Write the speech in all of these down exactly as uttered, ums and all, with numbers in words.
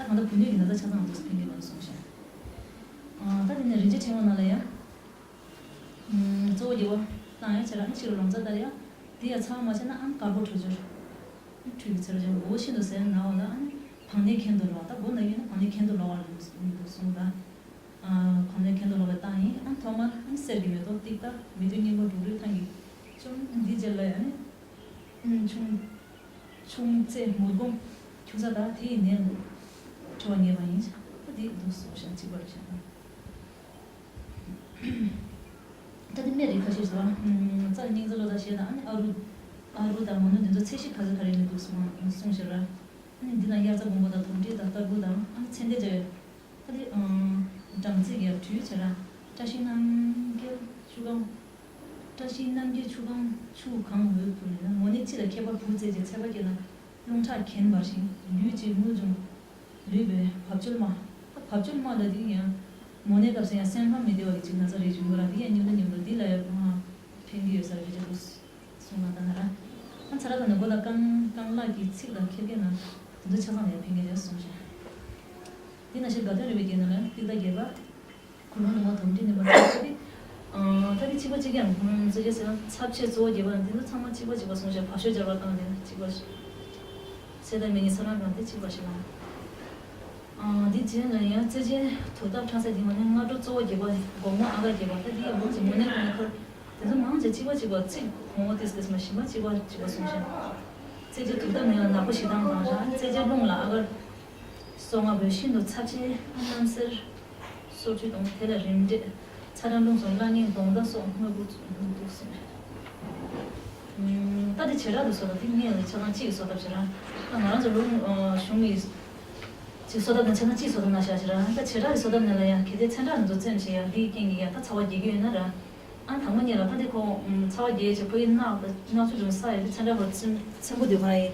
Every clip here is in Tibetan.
ད་བུ་སྣོད་ཀྱི་ན་ཚ་ཆ་ཚང་ང་ཚོ་ཕན་གྱི་མ་རེད་གསུངས་ཤག་ཨ་ད་དེ་ནས་རིན་ཆེན་ཕྲེང་བ་ནང་ལ་ཡང་། ཨུམ། གཙོ་བོ་དགེ་བ་བཏང་ཡང་བྱས་ར་ཨ་ནི་ཕྱི་རུ་ལོང་ཙ་ལྟར་ཡང་། དེ་ཡང་ཚང་མ་བྱས་ན་ཨ་ནི་དཀར་པོ་དྲོད་འབྱོར། ཁྲུས་ཀྱི་ཚེ་རུ་ཅན་མགོ་བོ་ཤིན་ཏུ་གཟེར་ན་འོ་ལ་ཨ་ནི་བང་ནི་གྱེན་དུ་ལོག་ད་མགོ་ན་ཡོད་ན་བང་ནི་གྱེན་དུ་ལོག་པར་འདུག་གསུངས་ད། ཨ་བང་ནི་གྱེན་དུ་ལོག་པའི་རྟགས་ཡིན། ཨ་ཐོག་མར་ཨ་གསེར་གྱི་མེ་ཏོག་ཏིག་ཏ་མི་འདུས་སྙིང་པོ་འབྲུག་སྒྲ་ཐང་གིས་བཅོམ། འདི་རྗེས་ལ་ཡང་ནི་ཆུང་ཆུང་ཙེ་མུར་སྒོམ་ཁྱུག་ཙ་དག་དེ་ཡི་ནད་ལ་འཁྲུ་བ་ངེས་པ་ཡིན། ཨ་འདི་འདུག་སོ་ཞེས་གཅིག་པར་བཤད་ན། ད་དེ་སྨན་རིགས་ཁ་ཤས་སུ་རྩ་སྙིང་རྩ་བློ་དང་ཞེས་དང་ཨ་ནི་ཨ་རུ་ཨ་རུ་དང་མ་ནུ་འདི་ཚོ་ཚད་གཞི་ག་ཚོད་ག་རེ་ནས་འདུག་གསུངས་ཤེས་ར། ཨ་ནི་འདི་ལ་དབྱར་རྩྭ་དགུན་འབུ་དང་དོམ་མཁྲིས་དང་སྟར་ཁུ་དང་ཨ་ནི་ཚེ་འདས་འདྲ་བའི། ད་དེ་སྦྲང་རྩི་གི་ཡར་བྲུས་བྱས་ར། བཀྲ་ཤིས་རྣམ་རྒྱལ་ཆུ་གང་། བཀྲ་ཤིས་རྣམ་རྒྱལ་ཆུ་གང་ཆུ་གང་འོད་ཕུལ་ནས་ན་མོ་ནི་ཕྱི་ལ་ཁྱད་པར་བུ་བཙས་ཀྱི་ཚད་པ་སྐྱེས་ན་རླུང་ཁྲག་གྱེན་འབར་ཞིང་ལུས་ཀྱི་དངུལ་འབྱུང་། ལུས་པའི་བབ་ཅོལ་མ། ད་བབ་ཅོལ་མ་ལ་དེ་ཡང་མོ་ནི་སྐབས་སུ་ཡང་སེམས་ཁམས་མི་བདེ་བ་གི་ཅིག་ན་ཚ་རེ་བྱུང་གི་ར་དེ་ཡང་མཉམ་དུ་མཉམ་དུ་འདི་ལ་ཡང་ཕན་གྱི་ཡོད་ས་རེད་ཅེས་འདུག་གསུངས་ལ་ད་ན་ར། ཨ་ཚ་ར་ད་ནི་མགོ་ལ་རྐང་རྐང་ལག་གི་ཚིགས་དང་ཁེར་ཁེར་ན་དེ་ཚོ་ཆ་ཚང་ལ་ཡང་ཕན་གྱི་རེད་གསུངས་ཤག་དེ་ན་ཞིག་དགའ་སྟོན་རིག་པའི་རྒྱན་ནང་ལ་ཏིག་ཏ་རྒྱས་པ། ཁུ་ལུང་ནུ་མ་དོམ་མཁྲིས་ནུ་མ་ཚ་ཏེ། ད་དེ་གཅིག་པ་གཅིག་རྐྱང་ཚ་གྱང་ཟེར་ན་ཚབས་ཆེ་གཙོ་བོ་རྒྱས་པ་འདི་ཚོ་ཚང་མ་གཅིག་པ་གཅིག་པ་གསུངས་ཤག་བ་ཤོ་སྦྱར་བ་བཏང་དེ་གཅིག་པ་ཞིག་ཚེ་དང་མི་གཉིས་ཚ་རང་གང་དེ་གཅིག་པ་ཞིག་ལ། འདི་རྗེས་ལ་ཡང་རྩེ་ཆེན་དུར་ཐབ་འཕྲང་སའི་སྟེང་ནས་སྔ་དྲོ་གཙོ་བོ་རྒྱས་པ་སྒོར་མོ་ཨ་ག་རྒྱས་པ་ད་དེ་ཡང་མང་ཆེ་མོ་ནས་ཁོ་ནས་ཁར། དེ་ཚོ་མང་ཆེ་གཅིག་པ་གཅིག་པ་གཅིག་གོང་འོག་ཏིས་ཏིས་མ་ཞིམ་པ་གཅིག་པ་གཅིག་པ་གསུངས་ཤིང་། རྩེ་གཅིག་དུག་ཐབ་ནས་ནག་པོ་ཞེ་སྡང་དང་རང་རྩེ་གཅིག་རླུང་ལ་ཨ་གར། སོ་ལྔ་པོའི་ཤིན་ཏུ་ཚབས་ཆེ་རྣམ་སེལ། སོར་ཆུ་དང་དེ་ལ་རིམ་འདྲེས་ཚ་གྲང་རླུང་སོགས་བླ་གཉན་གདོན་བརྡ་སོགས་དངོས་པོ་འདུག་གསུངས། ད་དེ་བྱེ་བྲག་ཏུ་བཟོ་ལ་དེ་ངས་ལ་ཆ་ཚང་གཅིག་བཟོ་ཐབས་བྱེད་ར། ད་ང་རང་ཚོ་ལུང་གཞུང་གི་ཅིག་བཟོ་ཐབས་དང་ཆ་ཚང་གཅིག་བཟོ་ཐབས་ན་བཞག་བྱེད་ར། ད་བྱེ་བྲག་གི་བཟོ་ཐབས་ནས་ལ་ཡང་གལ་ཏེ་ཚན་ཁྲ་འདི་ཚོ་བཙེམ་བྱེད་ཡ་འདིའི་རྐྱེན་གྱིས་ཡ་ད་ཚ་བ་རྒྱས་ཀྱི་ཡོད་ན་ར། ཨ་དང་པོ་ཉིད་ལ་ད་དེ་ཁོ་ཚ་བ་རྒྱས་བྱེད་ཁོ་ཡི་རྣག་རྣག་ཆུ་འབྱུང་ས་ཡོད་དེ་ཚན་ཁྲ་ཁོ་ཚེམ་ཚེམ་པོ་དེ་ཁོ་རང་ཡི་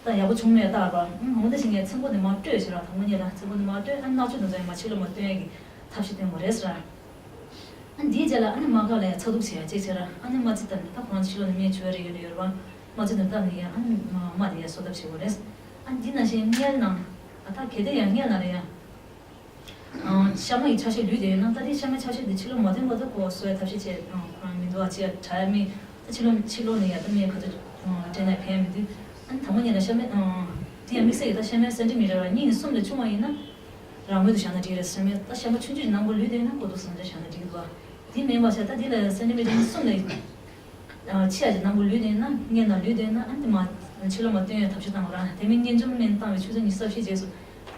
ད་ཡག་པོ་བྱུང་མེད་ལྟ་བ། ཨ་འོ་འདི་ཞིག་ངས་ཚེམ་པོ་དེ་མ་སྤྲོད་བྱེད་ར། དང་པོ་ཉིད་ལ་ཚེམ་པོ་དེ་མ་སྤྲོད་ཨ་རྣག་ཆུ་དེ་ཚོ་ཡང་མ་ཕྱི་ལོགས་མ་བཏོན་ཡ་གི་ཐབས་ཤེས་བཏོན་དགོས་རེད་ཟེར། ཨ་འདིའི་རྗེས་ལ་ཨ་ནི་རྨ་ཁ་ལ་ཡང་ཚ་གདུག་བྱེད་ཡ་གཅིག་བྱེད་ར། ཨ་ནི་རྨ་ཚིགས་བཏབ་ནས་ད་ཁོ་རང་ཕྱི་ལོགས་ནས་རྨས་བྱུང་བ་རེ་ཡོད་རེ་ཡོད་ར། རྨ་ཚིགས་དེ་བཏབ་ནས་ཡང་ཨ་ནི་རྨ་དེ་ཡང་གསོ་ཐབས་བྱེད་དགོས་རེད། ཨ་འདི་ནང་བཞིན་མངལ་ནང་ཨ་ད་གལ་ཏེ་ཡང་མངལ་ནང་ལ་ཡང་ཤ་མ་ཡི་ཆ་ཤས་ལུས་བསྡད་ཡོད་ན་ད་དེ་ཤ་མའི་ཆ་ཤས་དེ་ཕྱི་ལོགས་མ་བཏོན་གོང་དུ་ཁོ་གསོ་ཡ་ཐབས་ཤེས་བྱེད་ཁོ་རང་མི་འདུག་ཨ་ཅི་ཡ་དྲ་ཡ་མི་ད་ཕྱི་ལོགས་ཕྱི་ལོགས་ནས་ཡ་ད་མི་ག་ཚོད་སྤྲད་ན་ཕན་མི་འདུག་ཨ་ནི་དང་པོ་ཉིད་ལ་ཤ་མའི་དེ་ཡང་དམིགས་བསལ་གྱི་ད་ཤ་མའི་སེན་ཊི་མི་ཊར་གཉིས་ནས་གསུམ་ལས་ཆུང་བ་ཡིན་ན། རང་མོས་དུ་བཞག་ན་འགྲིག་རེད་ཟེར་མོད་ད་ཤ་མ་ཆུང་ཆུང་ནང་པོ་ལུས་བསྡད་ན་ཁོ་ཐུག་སོང་ཙང་བཞག་ན་འགྲིག་འདུག་དེ་མིན་པ་བྱས་ད་འདི་ལ་སེན་ཊི་མི་ཊར་གསུམ་ལས་ཆེ་བ་ཅིག་ནང་པོ་ལུས་བསྡད་ན་མངལ་ནང་ལུས་བསྡད་ན་ཨ་འདི་མ་ཕྱི་ལོགས་མ་བཏོན་ཡ་ཐབས་ཤེས་བཏང་བ་རང་དེ་མིན་གཉན་འཇོམས་སྨན་བཏང་བའི་ཆུ་ཚོད་ཉི་ཤུ་རྩ་བཞིའི་རྗེས་སུ་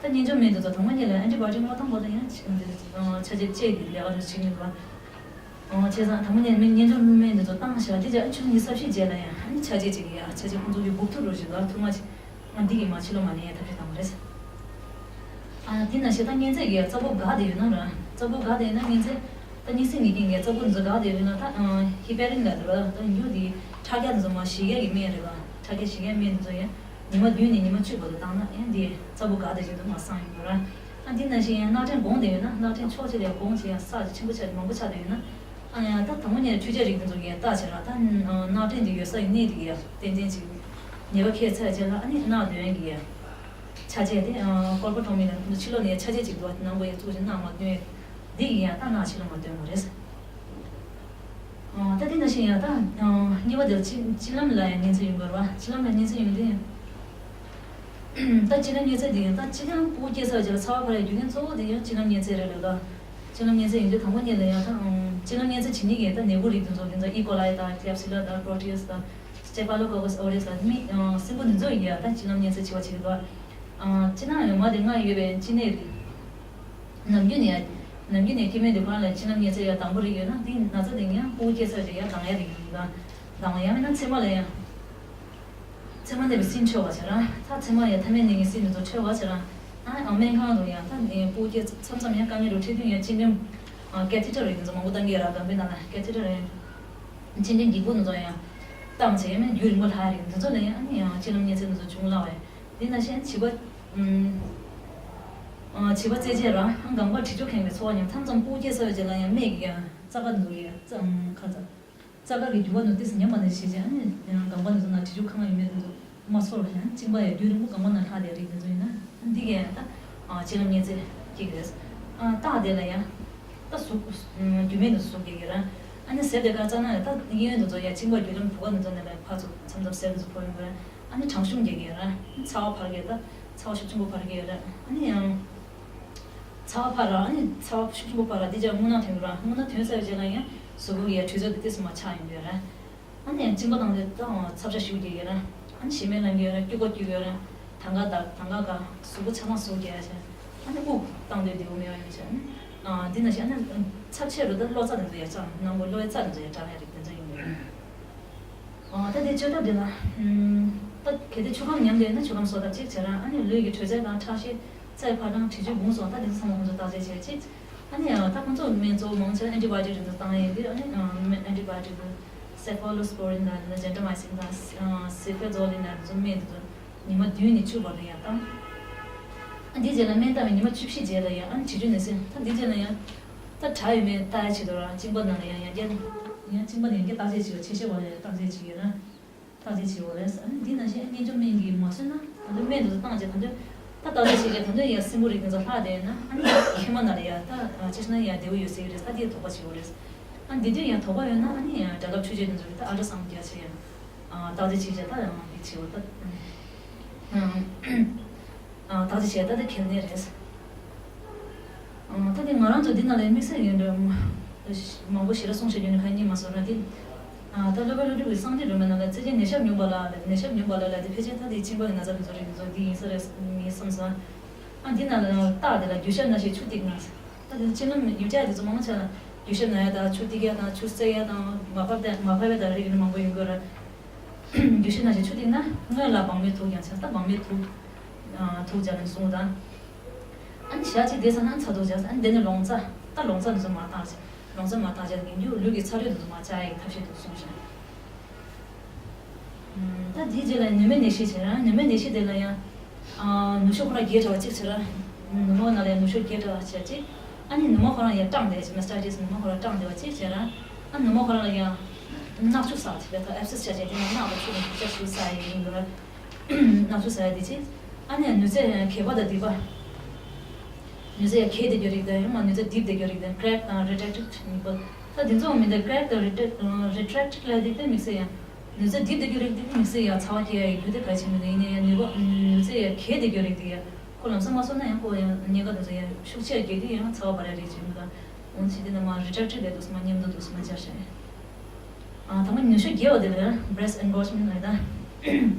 ད་གཉན་འཇོམས་སྨན་དེ་ཚོ་དང་པོ་ཉིད་ལ་ཨན་ཊི་བྷ་ཡོ་ཊིག་མ་བཏང་བར་དུ་ཡང་ཆ་ཆེ་བཅས་ཀྱི་ལས་ཀ་དེ་ཚོ་བྱེད་ཀྱི་འདུག་བྱས་ཙང་དང་པོ་ཉིད་ལ་གཉན་འཇོམས་སྨན་དེ་ཚོ་བཏང་བཞག་དེ་ཅག་ཆུ་ཚོད་ཉི་ཤུ་རྩ་བཞིའི་རྗེས་ལ་ཡང་ཨ་ནི་ཆ་ཆེ་ཅིག་ཡ་ཆ་ཆེ་ཁོང་ཚོ་གི་སྦུབ་ཐུར་རོ་ཞིག་ལ་ཐུར་མ་ཅིག་ང་འདི་གི་མ་ཕྱི་ལོགས་མ་ལེན་ཡ་ཐབས་ཤེས་བཏང་བ་རེད། ཨ་དེ་ནང་བཞིན་ད་གཉན་ཚད་ཀྱི་རྩ་སྦུབ་འགག་དེ་ཡོད་ན་ར། རྩ་སྦུབ་འགག་དེ་ཡོད་ན་གཉན་ཚད་ད་གཉིད་སད་ཀྱི་རྐྱེན་གྱིས་རྩ་སྦུབ་འཛུལ་འགག་དེ་ཡོད་ན་ད་ཧི་པེ་རིན་ལ་རེད་པ། ད་མཇུག་དེ་ཁྲག་རྒྱ་འཛོམས་མ་ཞི་རྒྱ་གི་སྨན་རེད་པ། ཁྲག་རྒྱ་ཞི་རྒྱ་སྨན་འཛོམས་ཡ་ཉི་མ་བདུན་ནས་ཉི་མ་བཅུ་བར་དུ་བཏང་ན་ཡང་དེ་རྩ་སྦུབ་འགག་དེ་བཞིན་དུ་མ་སངས་ཡོང་གི་ར། ཨ་དེ་ནང་བཞིན་ཡང་རྣག་ཕྲན་གོང་དེ་ཡོད་ན་རྣག་ཕྲན་ཕྱོགས་གཅིག་ལ་གོང་ཆེ་ཡང་ས་ཆེ་ཆེན་པོ་ཆགས་མང་པོ་ཆགས་དེ་ཡོད་ན། ཨ་ཡང་ད་དང་པོ་ནས་འཕྲུལ་ཆས་རིགས་དེ་ཚོ་གིས་བལྟ་བྱས་ར་ད་རྣག་ཕྲན་དེ་ཡོད་ས་ཡི་གནས་དེ་གིས་ཏན་ཏན་ཅིག་ཉེས་པ་ཁྱད་མཚར་བྱས་ལ་ཨ་ནི་རྣག་འདོན་གྱི་ཡ། ཆ་བྱད་དེ་ཀོར་པོ་ཀྲོ་མི་ལ་ཕྱི་ལོགས་ནས་ཆ་བྱད་ཅིག་འདུག་ནང་པོ་ཡ་ཚུགས་ཅིག་རྣག་མ་འདོན་འདི་གི་ཡ་ད་རྣག་ཕྱི་ལོགས་མ་འདོན་དགོས་རེད། ད་དེ་ནང་བཞིན་ཡ་ད་གཉིས་པ་དེ་ལ་གཅིན་ལམ་ལ་ཡང་གཉན་ཚད་ཡོང་གི་རེད་པ། གཅིན་ལམ་ལ་གཉན་ཚད་ཡོང་དུས། ད་གཅིན་ལམ་གཉན་ཚད་དེ་ཡང་ད་གཅིན་ལམ་ཕྲུ་གུ་སྐྱེས་ཚར་རྗེས་ལ་ཚ་བ་འཕར་ཡ་རྒྱུ་རྐྱེན་གཙོ་བོ་དེ་ཡང་གཅིན་ལམ་གཉན་ཚད་རེད་ལོ་ད། གཅིན་ལམ་གཉན་ཚད་ཡིན་དུས་དང་པོ་ཉིད་ལ་ཡང་ད་གཅིན་ལམ་གཉན་ཚད་བྱེད་ནི་གི་ད་ནད་འབུ་རིགས་དེ་ཚོ་དེ་ཚོ་ཨི་ཀོ་ལའི་དང་ཀླེབ་སི་ལ་དང་པྲོ་ཊི་ཡོ་སི་དང་སི་ཊེ་ཕ་ལོ་ཀོ་ཀ་སི་ཨོ་རི་ཡོ་སི་དང་མི་སྲིན་འབུ་འདི་ཚོ་ཡིན་ཡ་ད་གཅིན་ལམ་གཉན་ཚད་བྱེད་པ་བྱེད་ཀྱི་འདུག་ཨ་གཅིན་ལམ་ཡང་མ་དེ་སྔར་ཡོད་པའི་གཅིན་ནད་རིགས། ནམ་རྒྱུན་ནས་ནམ་རྒྱུན་ནས་སྐྱེ་དམན་དེ་ཁོ་རང་ལ་གཅིན་ལམ་གཉན་ཚད་ཡང་དང་པོ་རིགས་ཡོད་ན་འདི་ན་ཚ་དེ་ཡང་ཕྲུ་གུ་སྐྱེས་ཚར་རྗེས་ཡང་ལྡང་ཡ་རིགས་ཡིན་ད། ལྡང་ཡ་མིན་ན་མཚན་མོ་ལ་ཡང་། མཚན་མོ་ནད་པའི་སྲིན་འཕྲོ་བ་བྱེད་ར། ད་མཚན་མོ་ཡང་མཐའ་མའི་ནད་ཀྱི་སྲིན་དེ་ཚོ་འཕྲོ་བ་བྱེད་ར། ཨ་སྨན་ཁང་དུ་ཡང་ད་ནི་ཕྲུ་གུ་སྐྱེས་མཚམས་མཚམས་ཡང་དཀའ་ངལ་རུ་འཕྲད་དུས་ཡང་གཅིན་འདྲེན། ཀེ་ཐི་ཊར་རིགས་དེ་ཚོ་མང་པོ་བཏང་གི་ཡོད་ར་སྒང་པའི་ནང་ལ་ཀེ་ཐི་ཊར་རིགས། གཅིན་འདྲེན་སྒྱིད་པུ་དེ་ཚོ་ཡང་། བཏང་བྱས་མིན་རྒྱུན་རིང་པོ་ལྷག་རིགས་འདི་ཚོ་ལ་ཡང་ཨ་ནི་ཡང་གཅིན་ལམ་གཉན་ཚད་འདི་ཚོ་འབྱུང་སླ་བས། དེ་ནང་བཞིན་བྱིས་པ། ཨུམ། ཨ་བྱིས་པ་བཙས་རྗེས་རང་ཨ་ལྒང་པར་དྲི་ཆུ་ཁེངས་པའི་ཚོར་བ་མྱོང་མཚམས་མཚམས་ཕྲུ་གུ་སྐྱེས་ཚར་བའི་རྗེས་ལ་ཡང་སྨད་ཀྱི་ཡང་རྩ་ཁ་འདུག་ཡང་རྩ་ཨུམ་ཁ་རྩ། རྩ་ཁ་གི་རྒྱུ་བ་ནུ་ཏིས་ཉམས་པ་ནས་བྱས་རྗེས་ཨ་ནི་ཡང་ལྒང་པ་འདི་ཚོ་ན་དྲི་ཆུ་ཁེངས་ཡོད་མེད་འདི་ཚོ་མ་ཚོར་བ་ཡང་གཅིན་པ་ཡང་རྒྱུན་རིང་པོ་ལྒང་པ་ན་ལྷག་བསྡད་རིགས་འདི་ཚོ་ཡིན་ན་འདི་གས་ད། ཨ་གཅིན་ལམ་གཉན་ཚད་སྐྱེ་གི་རེད། ཨ་རྟགས་དེ་ལ་ཡང་། ད་ཟུག་རྒྱུ་མེད་དུ་ཟུག་སྐྱེ་གི་རེད། ཨ་ནི་གཟེར་དེ་ག་རྩ་ན་ད་གཡས་གཡོན་དུ་ཚོ་ཡ་གཅིན་པ་རྒྱུ་ལམ་བུ་ག་ནི་ཚོ་ནས་ལ་ཕར་ཚུར་མཚམས་མཚམས་གཟེར་དུ་ཚོ་ཕོ་ཡོང་གི་རེད། ཨ་ནི་གྲང་ཤུམ་སྐྱེ་གི་རེད། ཚ་བ་འཕར་གི་རེད། ད་ཚ་བ་ཤུགས་ཆེན་པོ་འཕར་གི་རེད། ཨ་ནི་ཡང་། ཚ་བ་འཕར་ར། ཨ་ནི་ཚ་བ་ཤུགས་ཆེན་པོ་འཕར་ར་དེ་རྗེས་རྔུལ་ནག་ཐོན་གི་ར། རྔུལ་ནག་ཐོན་ཚར་བའི་རྗེས་ལ་ཡང་གཟུགས་པོ་གི་ཡ་དྲོད་ཚད་དེ་ཏོག་ཙམ་མར་ཆག་ཡོང་གི་རེད། ཨ་ནི་གཅིན་པ་དང་དེ་དང་ཚབས་ཆེ་ཤོས་ཀྱི་ཡོད་ར། ཨ་ནི་ཞེ་མེར་ལངས་ཀྱི་ཡོད་ར། སྐྱུག་པ་སྐྱུག་ཡོད་ར། དང་ག་དང་ག་ག་གཟུགས་པོ་ཆ་ཚང་ཟུག་རྒྱག་ཡ་ཆེ། ཨ་ནི་དབུགས་བཏང་དུས་བདེ་པོ་མེད་པ་ཡོང་ཆེ། ཨ་ནི་ཨ་འདི་ན་ཞིག་ཨ་ནི་ཚབས་ཆེ་རུ་ད་གློ་རྩ་དེ་ཚོ་ཡར་བཅག་ནང་པོ་གློ་བའི་རྩ་དེ་ཚོ་ཡར་བཅག་ཡ་རིགས་དེ་ཚོ་ཡིན་དགོས། ཨ་ད་དེ་བཅོས་ཐབས་དེ་ལ་ད་གལ་ཏེ་ཆུ་ཁམས་ཉམས་བསྡད་ན་ཆུ་ཁམས་གསོ་ཐབས་གཅིག་བྱས་ར། ཨ་ནི་ལུས་ཀྱི་དྲོད་ཚད་དང་ཁྲག་ཤེད། རྩའི་འཕར་སྣང་། དྲི་ཆུའི་བུང་སོགས་ད་དེ་ཚོ་ཚང་མ་ཁོང་ཚོས་བརྟག་དཔྱད་བྱས་ཅིག་ཨ་ནི་ཡང་ད་ཁོང་ཚོ་སྨན་གཙོ་བོ་མང་ཆེ་ཨན་ཊི་བྷ་ཡོ་ཊིག་དེ་ཚོ་བཏང་ཡས་དེ། ཨ་ནི་ཨན་ཊི་བྷ་ཡོ་ཊིག་དེ་སེ་ཕ་ལོ་སི་པོ་རིན་དང་ཇེན་ཊ་མའི་སིན་དང་སི་ཕེ་ཛོ་ལིན་དང་དེ་ཚོ་སྨན་དེ་ཚོ་ཉི་མ་བདུན་ནས་བཅུ་བར་དུ་ཡང་བཏང་། ཨ་འདིའི་རྗེས་ལ་སྨན་བཏང་བའི་ཉི་མ་བཅུ་བཞི་རྗེས་ལ་ཡང་ཨ་ནི་དྲི་ཆུ་ནད་སེལ། ད་འདིའི་རྗེས་ལ་ཡང་ད་དྲག་ཡོད་མེད་བལྟ་ཡ་ཆེད་དུ་རང་གཅིན་པ་ནང་ལ་ཡང་ཡང་བསྐྱར་ཡང་གཅིན་པ་ནང་ཡང་བསྐྱར་བརྟག་དཔྱད་བྱེད་པ། ཆེ་ཤོས་བ་ལ་ཡང་བརྟག་དཔྱད་བྱེད་ཡོད་ན། བརྟག་དཔྱད་བྱེད་དགོས་རེད། ཨ་ནི་འདི་ནང་བཞིན་གཉན་འཇོམས་སྨན་གྱིས་མ་གསོས་ན་ད་དུང་སྨན་དེ་ཚོ་བཏང་རྗེས་ད་དུང་ད་བརྟག་དཔྱད་བྱེད་རྗེས་ད་དུང་ཡང་སྲིན་འབུ་རིགས་དེ་ཚོ་ལྷག་བསྡད་ཡོད་ན། ཨ་ནི་མཁལ་མ་ནང་ལ་ཡང་ད་ཅི་ཞིག་ན་ཡང་བདེ་པོ་ཡོད་སྲིད་ཀྱི་རེད། ད་དེ་དོགས་པ་བྱེད་དགོས་རེད། ཨ་འདི་དུས་ཡང་དོགས་པ་ཡོད་ན་ཨ་ནི་ཡང་དྲ་ལམ་ཆོས་རྒྱལ་དེ་ཚོ་གི་ད་ཨལ་ཊ་སའུན་རྒྱག་བྱས་ཡང་བརྟག་དཔྱད་བྱེད་རྗེས་ད་ཡང་འདི་བྱེད་དགོས་ད། བརྟག་དཔྱད་བྱས་ད་དེ་གལ་གནད་རེད། ད་དེ་ང་རང་ཚོ་འདི་ནང་ལ་དམིགས་བསལ་ཡོད་འདྲ། མང་པོ་ཞེ་དྲག་གསུང་བྱ་རྒྱུ་ནི་ཁ་ཉན་མ་སོང་ན་དེ། ད་སློབ་དཔོན་ཀླུ་སྒྲུབ་ཀྱི་གསང་འདུས་སྒྲོན་མའི་ནང་ལ་རྩེ་ཅན་ནད་ཞབས་སྨྱུང་བ་ལ་ལ་ནད་ཞབས་སྨྱུང་བ་ལ་ལ་དེ་ཕལ་ཆེར་ད་དེ་གཅིན་པ་གི་ན་ཚ་དེ་ཚོ་རེད། དེ་ཚོ་འདི་ཡིན་ས་རེད་ངས་བསམ་སོང་། ཨ་འདི་ནང་ལ་རྟགས་དེ་ལ་རྒྱུ་ཞབས་ན་ཞིག་ཆུ་ཐིགས་ན། ད་དེ་ཚོ་གཅིན་ལམ་ཡོད་ཅག་དེ་ཚོ་མང་ཆེ་ལ་རྒྱུ་ཞབས་ན་ཡ་དང་ཆུ་ཐིགས་ཡ་དང་ཆུ་བསྲེག་ཡ་དང་མ་ཕབ་དེ་མ་ཕབ་ཡ་དང་རིགས་ནི་མང་པོ་ཡོང་གི་རེད། རྒྱུ་ཞབས་ན་ཞིག་ཆུ་ཐིགས་ན་སྔོན་ལ་སྦང་མའི་དུག་ཀྱང་བྱས། ད་སྦང་མའི་དུག་དུག་སྦྱར་ནས་བསྲུང་དང་། ཨ་ནི་ཞག་གཅིག་བསྡད་ཚར་ན་ཚ་གདུག་སྦྱར། ཨ་ནི་དེ་ནས་རློང་རྩ། ད་རློང་རྩ་འདི་ཚོ་མར་བཏང་བྱས། རློང་རྩ་མར་བཏང་བྱས་ཡིན་རྒྱུ་ལུས་ཀྱི་ཚ་དྲོད་འདི་ཚོ་མར་བཅག་ཡག་གི་ཐབས་ཤེས་འདུག་གསུངས་ཤིང་། ད་དེའི་རྗེས་ལ་ནུ་མའི་ནད་གཞི་བྱས་ར། ནུ་མའི་ནད་གཞི་དེ་ལ་ཡང་། ཨ་ནུ་ཞོ་ཁོ་རང་རྒྱས་ཕྲ་བ་གཅིག་བྱས་ར། ནུ་མ་ནང་ལ་ཡང་ནུ་ཞོ་རྒྱས་ཕྲ་བ་བྱས་གཅིག་ཨ་ནི་ནུ་མ་ཁོ་རང་ཡང་སྐྲངས་བསྡད་བྱས། མ་སི་ཊའི་ཊི་སི་ནུ་མ་ཁོ་རང་སྐྲངས་བསྡད་པ་གཅིག་བྱས་ར། ཨ་ནུ་མ་ཁོ་རང་ལ་ཡང་། རྣག་ཆུ་བསགས་བྱས་པའི་ཐོག་ཨེབ་སེ་སི་བྱས་བྱས་དེ་ནས་རྣག་དང་ཆུ་དང་རྒྱུ་ཆ་ཆུ་བསགས་ཡག་ཡིན་འདུག་ར། རྣག་ཆུ་ཟ་ཡ་དེ་བྱས། ཨ་ནི་ནུས་རྩལ་གས་པ་དང་སྡིག་པ། ནུས་རྩལ་ཡ་གས་བསྡད་རྒྱུ་རིགས་དང་ཡང་མ་ནུས་རྩལ་རྡིབ་བསྡད་རྒྱུ་རིགས་དང་ཀེ་རེག་དང་རི་ཊྲེག་ཊེཌ་གཉིས་པོ། ད་དེ་ཚོ་མི་འདུག་ཀེ་རེག་དང་རི་ཊྲེག་རི་ཊྲེག་ཊེཌ་ལ་དེ་དེ་དམིགས་བསལ་ཡང་། ནུས་རྩལ་རྡིབ་བསྡད་རྒྱུ་རིགས་དེ་དམིགས་བསལ་ཡང་ཚ་བ་སྐྱེ་ཡ་ཡི་རྒྱུ་དེ་གལ་ཆེན་པོ་འདུག་ཡིན་ན་ཡང་ནུས་པ་ནུས་རྩལ་ཡ་གས་བསྡད་རྒྱུ་རིགས་དེ་ཡ་ཁོ་ལམ་སང་མ་གསོས་ན་ཡང་ཁོ་ཡང་གཉན་ཁ་དེ་ཚོ་ཡང་ཤུགས་ཆེ་རྒྱས་དུས་ཡང་ཚ་བ་འབར་ཡ་རིགས་ཅིག་ཡིན་པ་དང་། འོན་ཏེ་དེ་ནས་མ་རི་ཊྲེག་ཊེཌ་ལས་འདུག་སེ་མ་མཉམ་དུ་འདུག་སེ་མ་སྦྱར་བྱས། ཨ་དང་པོ་ནུ་ཞོ་རྒྱས་པ་དེ་ལ་བྷི་རེ་སི་ཊི་ཨེན་གོར་ཇི་མེན་ཊི་ལབ་ད།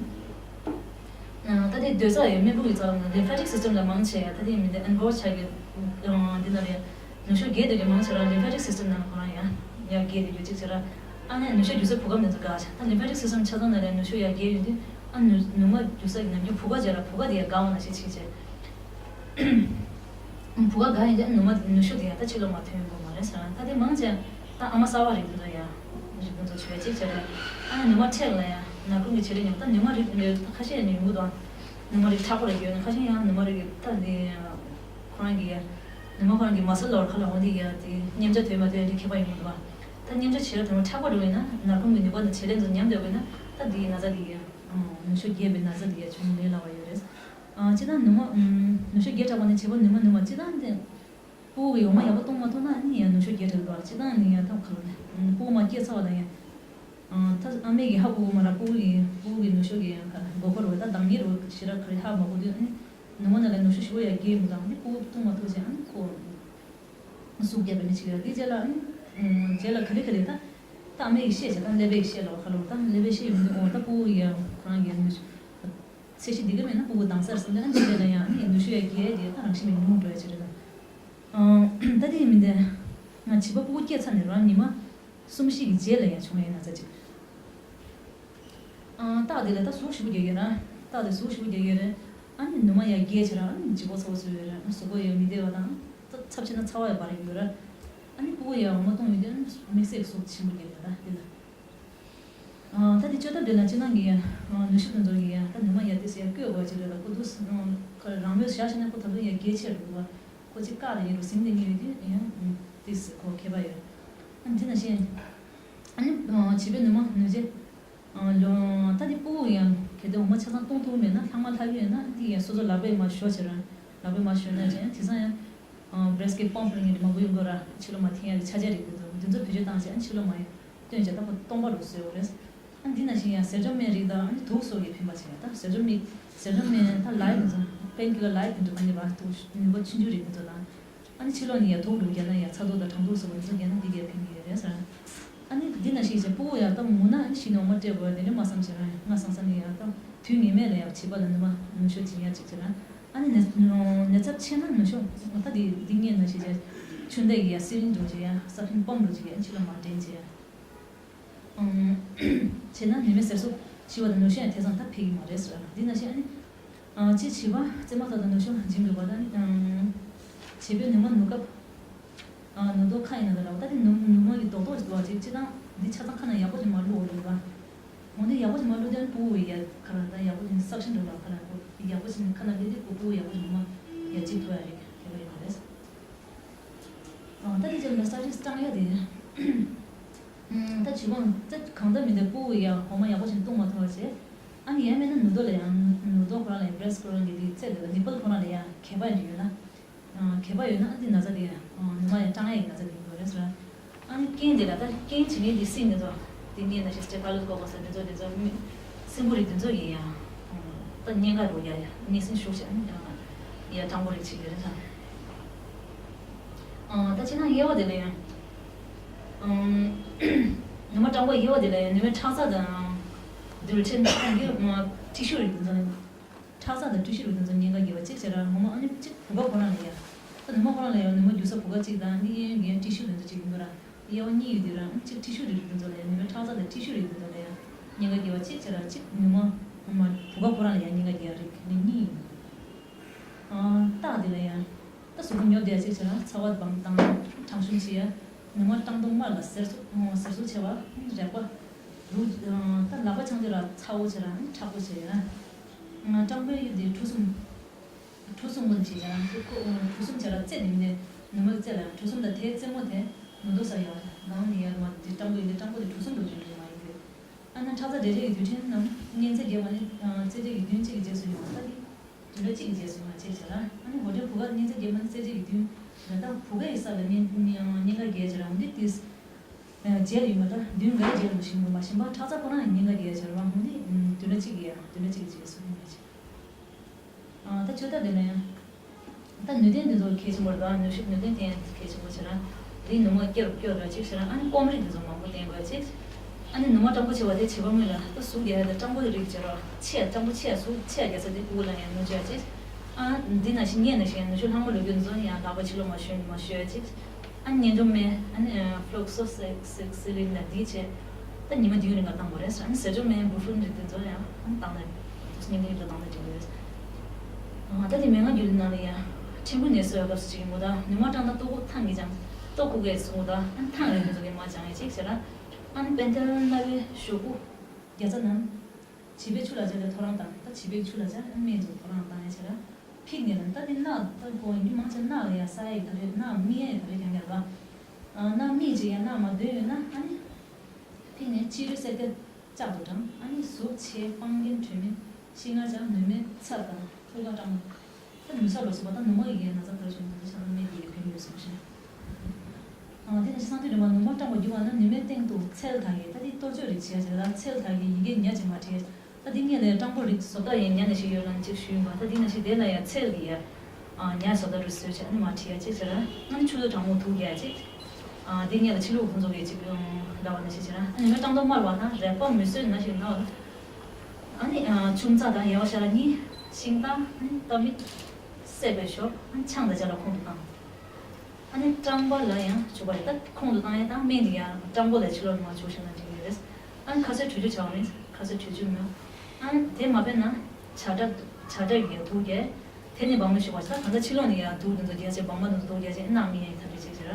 ཨ་ད་དེ་སྡོད་ས་ཡོད་སྨན་ཕྲུག་གི་རྩ་བ་ན་ལིམ་ཕེ་ཊིག་སི་སི་ཊམ་ལ་མང་ཆེ་ཡ་ད་དེ་མི་འདི་ཨེན་གོར་ཇི་བྱ་གི། ཨ་འདི་ན་རེད། ནུ་ཞོ་རྒྱས་སྡོད་ཀྱི་མང་ཆེ་ར་ལིམ་ཕེ་ཊིག་སི་སི་ཊམ་ནང་ཁོ་རང་ཡ་ཡ་རྒྱས་སྡོད་རྒྱུ་གཅིག་བྱས་ར། ཨ་ནི་ནུ་ཞོ་རྒྱུ་ས་བུ་ག་མི་འདུག་ག་བྱས། ད་ལིམ་ཕེ་ཊིག་སི་སི་ཊམ་ཆ་ཚང་ན་རེད། ནུ་ཞོ་ཡ་རྒྱས་ཡོད་དུས་ཨ་ནུ་ནུ་མ་རྒྱུ་ས་གི་ནམ་རྒྱུན་བུ་ག་བྱས་ར་བུ་ག་དེ་ཡ་དགའ་བ་ན་ཞིག་བྱེད་བྱས། བུ་ག་དགའ་ཡིན་དུས་ནུ་མ་ནུ་ཞོ་དེ་ཡང་ད་ཕྱི་ལོགས་མ་ཐོན་ཡོང་གི་མ་རེད་ཟེར། ད་དེ་མང་ཆེ་ད་ཨ་མ་གསར་པ་རིགས་འདི་ཚོ་ཡང་རིགས་འདི་ཚོ་བྱོས་ཅིག་བྱས་རེད། ཨ་ནི་ནུ་མ་མཁྲེགས་ལ་ཡང་ནར་ཁུང་གི་བྱེད་ལས་ཉོ། ད་ནུ་མ་རིགས་འདི་ད་ཁ་ཤས་ནི་ཡོང་གི་འདུག་ནུ་མ་རིགས་མཁྲེགས་པོ་རེད་ཡོད་ན་ཁ་ཤས་ཡང་ནུ་མ་རིགས་ད་འདི་ཁོ་རང་གི་ནུ་མ་ཁོ་རང་གི་མ་སལ་ལོར་ཁ་ལ་འོང་དེ་ཡང་དེ་མཉེན་ཆ་དོད་མ་དོད་དེ་ཁྱད་པར་ཡོང་གི་འདུག་ད་མཉེན་ཆ་བྱེད་ར་དོན་མཁྲེགས་པོ་འགྲོ་ཡིན་ན་ནར་ཁུང་གི་ནུས་པ་དང་བྱེད་ལས་ཚོ་ཉམས་བསྡད་དགོས་ན་ད་འདི་ན་ཚ་འདི་ཡང་ནུ་ཞོ་རྒྱས་པའི་ན་ཚ་འདི་ཡང་བྱུང་ལས་སླ་བ་ཡོད་རེད། ཨ་སྤྱིར་བཏང་ནུ་མ། ཨམ། ནུ་ཞོ་རྒྱས་དྲགས་པ་ནི་བྱེད་པོ་ནུ་མ་ནུ་མ་སྤྱིར་བཏང་དེ། སྤུ་གུ་ཡོང་མ་ཡག་པོ་གཏོང་མ་ཐུབ་ན་ནི་ཡང་ནུ་ཞོ་རྒྱས་དྲགས་འདུག་སྤྱིར་བཏང་ནི་ཡང་ཐབས་ག་རེ་ལས། ཨམ། སྤུ་གུ་མ་སྐྱེས་ཚར་བ་དང་ཡང་། ཨ་ད་ཨ་མའི་གི་ཧ་གོ་གི་མ་རེད། སྤུ་གུ་ཡི་སྤུ་གུ་གི་ནུ་ཞོ་གི་ཡང་ག་རེ་མགོ་འཁོར་བ་ད་འདང་ངེས་རུ་ཞེ་དྲག་ག་རེ་ཧ་མ་གོ་དུས་ཨ་ནི་ནུ་མ་ནང་ལ་ནུ་ཞོ་ཞེ་པོ་ཡང་རྒྱས་མི་འདུག་ཨ་ནི་སྤུ་གུ་བཏུང་མ་ཐུབ་ཅིག་ཨ་ནི་ཁོ། ཟུག་རྒྱབ་པའི་མི་ཞིག་ཡོད། དེ་རྗེས་ལ་ཨ་ནི། ཨུམ། རྗེས་ལ་ག་ལེ་ག་ལེ་ད། ད་ཨ་མའི་གི་བཤད་བྱས་ད་ཀླད་པའི་གི་བཤད་ལ་བ་ཁ་ལོ་ད་ཀླད་པའི་བཤད་ཡོང་དུས་འོ་ད་སྤུ་གུ་ཡང་ཁོ་རང་གི་ནུ་ཚད་གཞི་འདི་ག་མེད་ན་སྤུ་གུ་དྭངས་གསལ་སོང་ད་ཨ་ནི་དེ་ལ་ཡང་ཨ་ནི་ནུ་ཞོ་ཡང་རྒྱས་རྒྱས་ད་རང་བཞིན་མེད་ཉུང་འགྲོ་ཡ་ཅིག་རེད་ད། ཨང་། ད་དེ་མི་འདི། ང་བྱིས་པ་སྤུ་གུ་སྐྱེས་ཚར་ནས་རང་ཉི་མ་གསུམ་བཞི་གི་རྗེས་ལ་ཡང་བྱུང་ཡ་ན་ཚ་ཅིག་ཨང་། རྟགས་དེ་ལ་ད་ཟུག་ཞེ་པོ་རྒྱག་གི་རེད། རྟགས་དེ་ཟུག་ཞེ་པོ་རྒྱག་གི་རེད། ཨ་ནི་ནུ་མ་ཡང་རྒྱས་བྱས་ར་ཨ་ནི་ལྗིད་ཁོག་ཚ་པོ་ཚ་པོ་ཡོད་རེད། ཨ་ནི་གཟུགས་པོ་ཡང་མི་བདེ་བ་དང་། ཚབས་ཆེ་ན་ཚ་བ་ཡང་འབར་ཡོང་གི་རེད། ཨ་ནི་སྤུ་གུ་ཡང་འོ་མ་བཏུང་ཡོང་དུས་ཨ་ནི་དམིགས་བསལ་གྱི་ཟུག་ཆེན་པོ་རྒྱག་གི་རེད་ད་དེ་ལ། ཨ་ད་དེ་བཅོས་ཐབས་དེ་ལ་སྤྱིར་བཏང་གི་ནུ་ཞོ་དེ་ཚོ་གི་ད་ནུ་མ་ཡང་ཏོག་ཙམ་ཡང་བསྐོལ་དགོས་ཅིག་རེད་ལ། ཁོ་ཏོག་ཙམ་རང་མོས་བཞག་ཤེས་ན་ཁོ་ད་དུང་ཡང་རྒྱས་ཆེར་འགྲོ་གི་རེད། ཁོ་ཅིག་བཀག་ནས་ཡིན་རུང་ཟིན་ནས་ཡིན་རུང་དེ་ཡང་ཏོག་ཙམ་ཁོ་ཁྱད་པར་ཡོད། ཨ་འདི་ནང་བཞིན། ཨ་ནི་བྱིས་པའི་ནུ་མ་ནུ་རྗེས། ལོ། ད་དེ་སྤུ་གུ་ཡང་གལ་ཏེ་འོ་མ་ཆ་ཚང་བཏུང་ཐུབ་མེད་ན་ལྷག་མ་ལྷག་གི་ཡོད་ན་འདི་ཡང་སོ་སོ་ལག་པས་མར་གཞོ་བྱེད་ར། ལག་པས་མར་གཞུས་ན་ཅན་དེང་སང་ཡང་བྷི་རེ་སི་ཀི་པམ་པི་ལ་ངེས་མང་པོ་ཡོང་གི་ར། ཕྱི་ལོགས་མར་འཐེན་ཡག་གི་ཆ་ཆ་རིགས་དེ་ཚོ་དེ་ཚོ་བེད་སྤྱོད་བཏང་བྱས་ཨ་ནི་ཕྱི་ལོགས་མར་སྟོན་བྱས་ད་ཁོ་སྟོང་པ་རུ་བཟོས་ཡོད་རེད། ཨ་འདི་ནང་བཞིན་ཡང་ཟས་སྐྱོབ་སྨན་རིགས་དང་ཨ་ནི་དུག་སོགས་ཀྱིས་ཕན་པ་བྱས་ཡོད། ད་ཟས་སྐྱོབ་སྨན་ཟས་སྐྱོབ་སྨན་ད་ལའི་དེ་ཚོ་པེན་ཀི་ལར་ལའི་དེ་འདྲ་ད་ནི་བ་དུག་ནུས་པ་ཆུང་ཆུང་རིགས་དེ་ཚོ་དང་། ཨ་ནི་ཕྱི་ལོགས་ནས་ཡར་དུག་འགྲོ་རྒྱག་ན་ཡང་ཚ་དུག་དང་གྲང་དུག་སོགས་པ་འདི་ཚོ་རྒྱག་ན་འདི་གས་ཕན་གྱི་ཡོད་རེད་ཟེར། ཨ་ནི་འདི་ན་ཤེས་བྱ་སྤུ་གུ་ཡང་ད་ངུ་ན་ཨ་ནི་ཤི་ནོར་མ་སྤྲད་དགོས་དེ་འདྲ་མ་བསམ་བྱས་རང་ང་སང་ས་ནས་ཡང་ད་དུས་ངེས་མེད་ལ་ཡང་བྱིས་པ་ལ་ནུ་མ་ནུ་ཞོ་སྦྱིན་ཡག་ཅིག་བྱས་རང་ཨ་ནི་ནད་ནད་ཚབས་ཆེ་ན་ནུ་ཞོ་ད་འདི་འདི་ངས་ན་ཤེས་བྱ་ཆུ་འདེགས་ཀྱི་ཡང་སི་རིན་འགྲོ་བྱས་ཡང་ས་ཕིན་པམ་འགྲོ་བྱས་ཡང་ཕྱི་ལ་མ་འདྲེན་བྱས་ཡང་། བྱས་ན་ནུ་མའི་ཟས་སོགས་ཤི་བ་དང་ནུ་ཞོ་ཡང་དེ་ཙམ་ད་ཕེ་གི་མ་རེད་ཟེར་བ་འདི་ན་ཤེས་ཨ་ནི། ཨ་ཅེ་བྱིས་པ་རྩེད་མོ་ཐོག་ཏུ་ནུ་ཞོ་སྦྱིན་དགོས་པ་དང་ནི། ཨ་བྱིས་པའི་ནུ་མ་ནུ་སྐབས། ཨ་ནུ་ཐོག་ཁ་ཡིན་ན་ད་ར་བ་ད་ནི་ནུ་ནུ་མ་གི་རྡོག་རྡོག་ཞིག་འདུག་བ་ཅིག་ཅི་དང་འདི་ཆ་ཚང་ཁ་ན་ཡག་པོ་ཅིག་མ་བླུགས་འོ་ལུགས་པ། འོ་འདི་ཡག་པོ་ཅིག་མ་བླུགས་དེ་ནི་སྤུ་གུ་ཡ་ཁ་ལ་ད་ཡག་པོ་ཅིག་སག་ཤིན་འགྲོ་ལ་ཁ་ལ་ཡག་པོ་ཅིག་ཁ་ན་བླུགས་དེ་སྤུ་གུ་ཡག་པོ་ཅིག་ནུ་མ་ཡ་གཅིག་ཐུག་ཡ་རེད་ཁྱད་པར་ཡོད་མ་རེད། ཨ་ད་དེ་ཅིག་ལ་ས་ཆ་སྐྲངས་ཡ་དེ། ད་བྱིས་པ་ད་གང་ལྟར་མི་འདི་སྤུ་གུ་ཡ་འོ་མ་ཡག་པོ་ཅིག་བཏུང་མ་ཐུབ་པ་བྱས། ཨ་ནི་ཡང་མིན་ན་ནུ་ཐོག་ལ་ཡང་ནུ་ཐོག་ཁོ་རང་ལ་ཡང་བྷི་རེ་སི་ཊི་ཁོ་རང་གི་དེ་ཚད་དེ་ལ་ནི་པལ་ཁོ་རང་ལ་ཡང་གས་པ་ཡང་ཡོད་ན། གས་པ་ཡོད་ན་ཨ་ནི་ན་ཚ་དེ་ཡང་ནུ་མ་ཡང་སྐྲངས་ཡ་ཡི་ན་ཚ་དེ་ཡོད་རེད་ཟེར། ཨ་ནི་རྐྱེན་དེ་ལ་ད་རྐྱེན་བྱེད་མཁན་དེ་སྲིན་དེ་ཚོ་དེ་ངས་ན་ཞིག་སྟེ་ཕ་ལུ་ཀོ་པ་ས་དེ་ཚོ་དེ་ཚོ་མི་སྲིན་པོ་རིགས་དེ་ཚོ་ཡིན་ཡང་། ད་གཉན་ཁ་རུ་ཡ་ཡ་གཉན་སྲིན་ཤུགས་ཆེ་ཨ་ནི་ཡ་སྤྲང་པོ་རིགས་བྱེད་ཀྱི་རེད་ཟེར། ད་ཕྱི་ནང་དབྱེ་བ་དེ་ལ་ཡང་། ནུ་མ་སྤྲང་པོ་དབྱེ་བ་དེ་ལ་ཡང་ནུ་མའི་ཁྲག་རྩ་དང་རྡུལ་ཕྲན་དང་གི་ཊི་ཤུ་རིགས་དེ་ཚོ་ནི། ཁྲག་རྩ་དང་ཊི་ཤུ་རིགས་དེ་ཚོ་གཉན་ཁ་རྒྱས་པ་གཅིག་བྱས་ར་ངོ་མ་ཨ་ནི་གཅིག་བུ་ག་ཁོ་རང་ལ་ཡ། ད་ནུ་མ་ཁོ་རང་ལ་ཡང་ནུ་མ་རྒྱུ་ས་བུ་ག་གཅིག་དང་ནི་གཡས་གཡོན་གྱི་ཊི་ཤུ་དེ་ཚོ་གཅིག་ཡིན་པ་ར། དབྱེ་བ་གཉིས་ཡོད་དེ་ར་གཅིག་ཊི་ཤུ་རིགས་དེ་ཚོ་ལ་ཡང་ནུ་མའི་ཁྲག་རྩ་དང་ཊི་ཤུ་རིགས་དེ་ཚོ་ལ་ཡང་གཉན་ཁ་རྒྱས་པ་གཅིག་བྱས་ར་གཅིག་ནུ་མ་ངོ་མ་བུ་ག་ཁོ་རང་ལ་ཡང་གཉན་ཁ་རྒྱས་པ་རིགས་ནི་གཉིས་ཡིན། རྟགས་འདི་ལ་ཡང་། ད་གཟུགས་པོ་ཉོབ་བསྡད་ཅིག་བྱས་ན་ཚ་བ་སྦང་དང་གྲང་ཤུམ་ཆེ་ཡ། ནུ་མ་སྐྲངས་དུས་དམར་ལ་སེར་སུ་སེར་སུ་ཆེ་བ། རེག་པ། རུ། ད་ལག་པ་འཆང་དུས་ལ་ཚ་བོ་ཆེ་ར་མཁྲེགས་པོ་ཆེ་ཡ། སྐྲངས་པའི་ཡུལ་དེ་གྲུ་གསུམ། གྲུ་གསུམ་ངོས་ནས་བྱས་བྱས་ན་ཁོ་གྲུ་གསུམ་བྱས་ལ་རྩེ་ནི་མིན་ནས་ནུ་མ་རྩེ་ལ་གྲུ་གསུམ་དང་དེའི་རྩེ་མོ་དེ་ནུ་མདོག་ས་ཡ་ནང་ནས་ཡར་མར་དེ་སྐྲངས་པའི་ཡུལ་དེ་སྐྲངས་པོ་དེ་གྲུ་གསུམ་དུ་འགྲོ་རྒྱུ་མ་ཡིན་གྱི། ཨ་ན་ཁྲག་རྩ་འབྲས་སྒྲ་གི་རྡུལ་ཕྲན་ནམ་གཉན་ཚད་རྒྱས་པ་ནི་ཚད་འབྲས་ཀྱི་རྒྱུན་གཅིག་གི་རྗེས་སུ་ཡོང་བ་ལྟ་སྟེ། རྒྱུན་འབྲས་གཅིག་གི་རྗེས་སུ་ཡོང་བ་ཅེས་བྱ་ལ། ཨ་ནི་འགོ་འདྲེན་བུ་ག་གཉན་ཚད་རྒྱས་པ་ནི་ཚད་འབྲས་ཀྱི་རྒྱུན་རེད་ད་བུ་ག་ཡི་ས་ལ་གཉན་གཉན་ཁ་རྒྱས་བྱ་ལ་འོན་ཏེ་དེ་རྗེས་ལ་ཡོད་མ་ད་རྒྱུན་འགའ་རྗེས་ལ་ཞིག་ཡོད་མ་ཞིག་པ་ཁྲག་རྩ་ཁོ་རང་ཡང་གཉན་ཁ་རྒྱས་བྱ་ལ་འོན་ཏེ་རྒྱུན་འབྲས་གཅིག་གི་ཡང་རྒྱུན་འབྲས་གཅིག་གི་རྗེས་སུ་ཡོང་བ་ཅེས། ད་ཆོས་ཐག་འདི་ལ་ཡང་། ད་ནུས་ལྡན་འདི་ཚོ་གལ་ཆེན་པོ་རེད་ད་ནུས་ཤུགས་ནུས་ལྡན་དེ་ཡང་གལ་ཆེན་པོ་བྱེད་ར། འདི་ནུ་མ་སྐྱོར་སྐྱོར་ར་ཅིག་བྱེད་ར་ཨ་ནི་སྐོམ་རིགས་འདི་ཚོ་མང་པོ་བསྟེན་དགོས་ཅིག་ཨ་ནི་ནུ་མ་སྐྲངས་པོ་བྱེད་པ་དེ་བྱེད་པ་སྔོན་ལ་ད་གཟུགས་རྒྱ་ཡ་ད་སྐྲངས་པོ་རིགས་བྱེད་ར་ཆེ་ཡ་སྐྲངས་པོ་ཆེ་ཡ་གཟུགས་ཆེ་ཡ་རྒྱ་ས་དེ་སྤུ་གུ་ལ་ཡང་ནུ་བྱེད་ཅིག་ཨ་འདི་ན་ཞིག་ངས་ན་ཞིག་ཡང་ནུ་ཞོ་ལྷག་མ་ལོ་རྒྱུས་འདི་ཚོ་ཡང་ལག་པ་ཕྱི་ལོགས་མ་བཞོས་མ་བཞོས་ཅིག་ཨ་ནི་གཉན་འཇོམས་སྨན་ཨ་ནི་ཕློག་སོ་སི་སི་ལིན་ལ་འདི་བྱས། ད་ཉི་མ་བདུན་རིང་ལ་བཏང་དགོས་རེད་ཟེར། ཨ་ནི་ཟས་སྐྱོབ་སྨན་བུ་ཧྲུན་རིགས་དེ་ཚོ་ཡང་ཨ་ནི་བཏང་ན་ཉིན་གཉིས་ལ་བཏང་ན་འགྲིག་གི་རེད། ཨ་ད་དེ་མན་ངག་རྒྱུད་ནང་ལ་ཡང་ཕྲན་བུ་ནད་གསོ་ཡག་སྐབས་སུ་ཅིག་ཡིན་གོ་ད་ནུ་མ་སྐྲངས་ད་ལྟོ་ཁོག་ཐང་གི་ཅང་ལྟོ་ཁོག་གས་སོང་གོ་ད་ཨ་ནི་ཐང་རིགས་དེ་ཚོ་གས་མར་སྦྱང་ཡག་ཅིག་ཟེར་ལ། ཨ་ནི་པན་ཐེལ་སྣ་བའི་ཞོག་ཁུག་རྒྱ་ཚ་ནམ། བྱིས་པའི་ཆུ་ལ་སྦྱར་ཏེ་ཐོ་རངས་བཏང་། ད་བྱིས་པའི་ཆུ་ལ་སྦྱར་ཨ་ནི་སྨན་ཚོ་ཐོ་རངས་བཏང་ཡག་བྱེད་ལ། ཕིག་ནས་ལ་ད་དེ་རྣག་ད་གོ་མི་མང་ཆེ་རྣག་ལ་ཡ་ས་ཡག་ད་རེད་རྣག་སྨིན་ཡག་ད་རེད་ཀྱང་ཡག་ལ། རྣག་སྨིན་ཅིག་ཡ་རྣག་མ་འདོན་ཡོད་ན་ཨ་ནི། ཕིག་ནས་ཕྱི་རོལ་སེར་སྐྱ་ལྕགས་དུ་དྲངས། ཨ་ནི་གཟུགས་ཆེ་སྤང་རྒྱན་དྲོད་མེད་ཤིང་མངར་ལྕགས་ནུ་མའི་ཚྭ་དང་ཕུར་ཁ་སྐྲངས་མ། ད་ནུ་ས་ལོ་སོ་པ་ད་ནུ་མ་ཡི་གེ་ན་ཚ་ཕར་བྱུང་ན་ཚ་ཆང་ནུ་མའི་གེ་གེ་ཕན་ཡོད་སོང་ཞིང་། ཨ་དེ་ནས་སང་དུས་རིང་མ་ནུ་མ་སྐྲངས་པ་རྒྱུ་བ་ན་ནུ་མའི་སྟེང་དུ་ཚལ་དག་གི་ད་དེ་གཏོར་བཅོས་རིགས་བྱས་བྱས་ལ་ཚལ་དག་གི་ཡི་གེ་ཉ་ཅིག་མ་བྲིས། ད་དེ་ངས་ལས་སྤྲང་པོ་རིགས་བཟོ་ལྟ་ཡིན་ཉ་ནས་ཞིག་ཡོད་ལ་ཅིག་ཞུས་པ་ད་དེ་ན་ཞིག་དེ་ལ་ཡ་ཚལ་གི་ཡ། ཉ་བཟོ་ལྟ་རུ་བཟོས་བྱས་ཨ་ནི་མ་བྲིས་ཡ་ཅིག་ཟེར། ཨ་ནི་ཆུ་ཚོད་གྲང་མོ་དུག་རྒྱག་ཅིག་དེ་ངས་ལ་ཕྱི་ལུགས་ཁོང་ཚོ་གིས་ཅིག་ལབ་པ་ན་ཞིག་ཟེར། ཨ་ནི་མི་སྤྲང་པོ་དམར་བ་དང་རེག་པ་མི་བཟོད་ན་ཞིག་ན་བ། ཨ་ནི་ཆུ་རྩ་དང་ཡལ་བ་ཤ་ལ་གཉིས་ཤིང་རྟ་ཨ་ནི་རྟ་མིག་བསྲེགས་པའི་ཞོར་ཨ་ནི་ཆང་དང་ཇ་ལ་ཁོང་དུ་བཏང་། ཨ་ནི་སྐྲངས་པ་ལ་ཡང་བྱུག་པ་རེད། ད་ཁོང་དུ་བཏང་ཡས་ད་སྨན་འདི་ཡང་སྐྲངས་པོ་ལ་ཕྱི་ལོགས་ནས་མར་བྱུག་ཤེས་ན་འགྲིག་གི་རེད། ཨ་ནི་ཁ་ཟས་དྲོས་བཅུད་བྱ་བ་རེད། ཁ་ཟས་དྲོས་བཅུད་མོ། ཨ་ནི་དེ་མ་ཕན་ན་ཇ་འདྲ་ཇ་འདྲ་གི་དུག་གས། དེ་ནི་སྦང་མི་ཞུགས་པ་ཞིག་ད་གང་ལྟར་ཕྱི་ལོགས་ནས་ཡང་དུག་དེ་ཚོ་རྒྱག་བྱས་སྦང་མ་དེ་ཚོ་དུག་རྒྱག་བྱས་ཨ་ནི་རྣག་སྨིན་ཡས་ཐབས་རེ་བྱེད་ཟེར།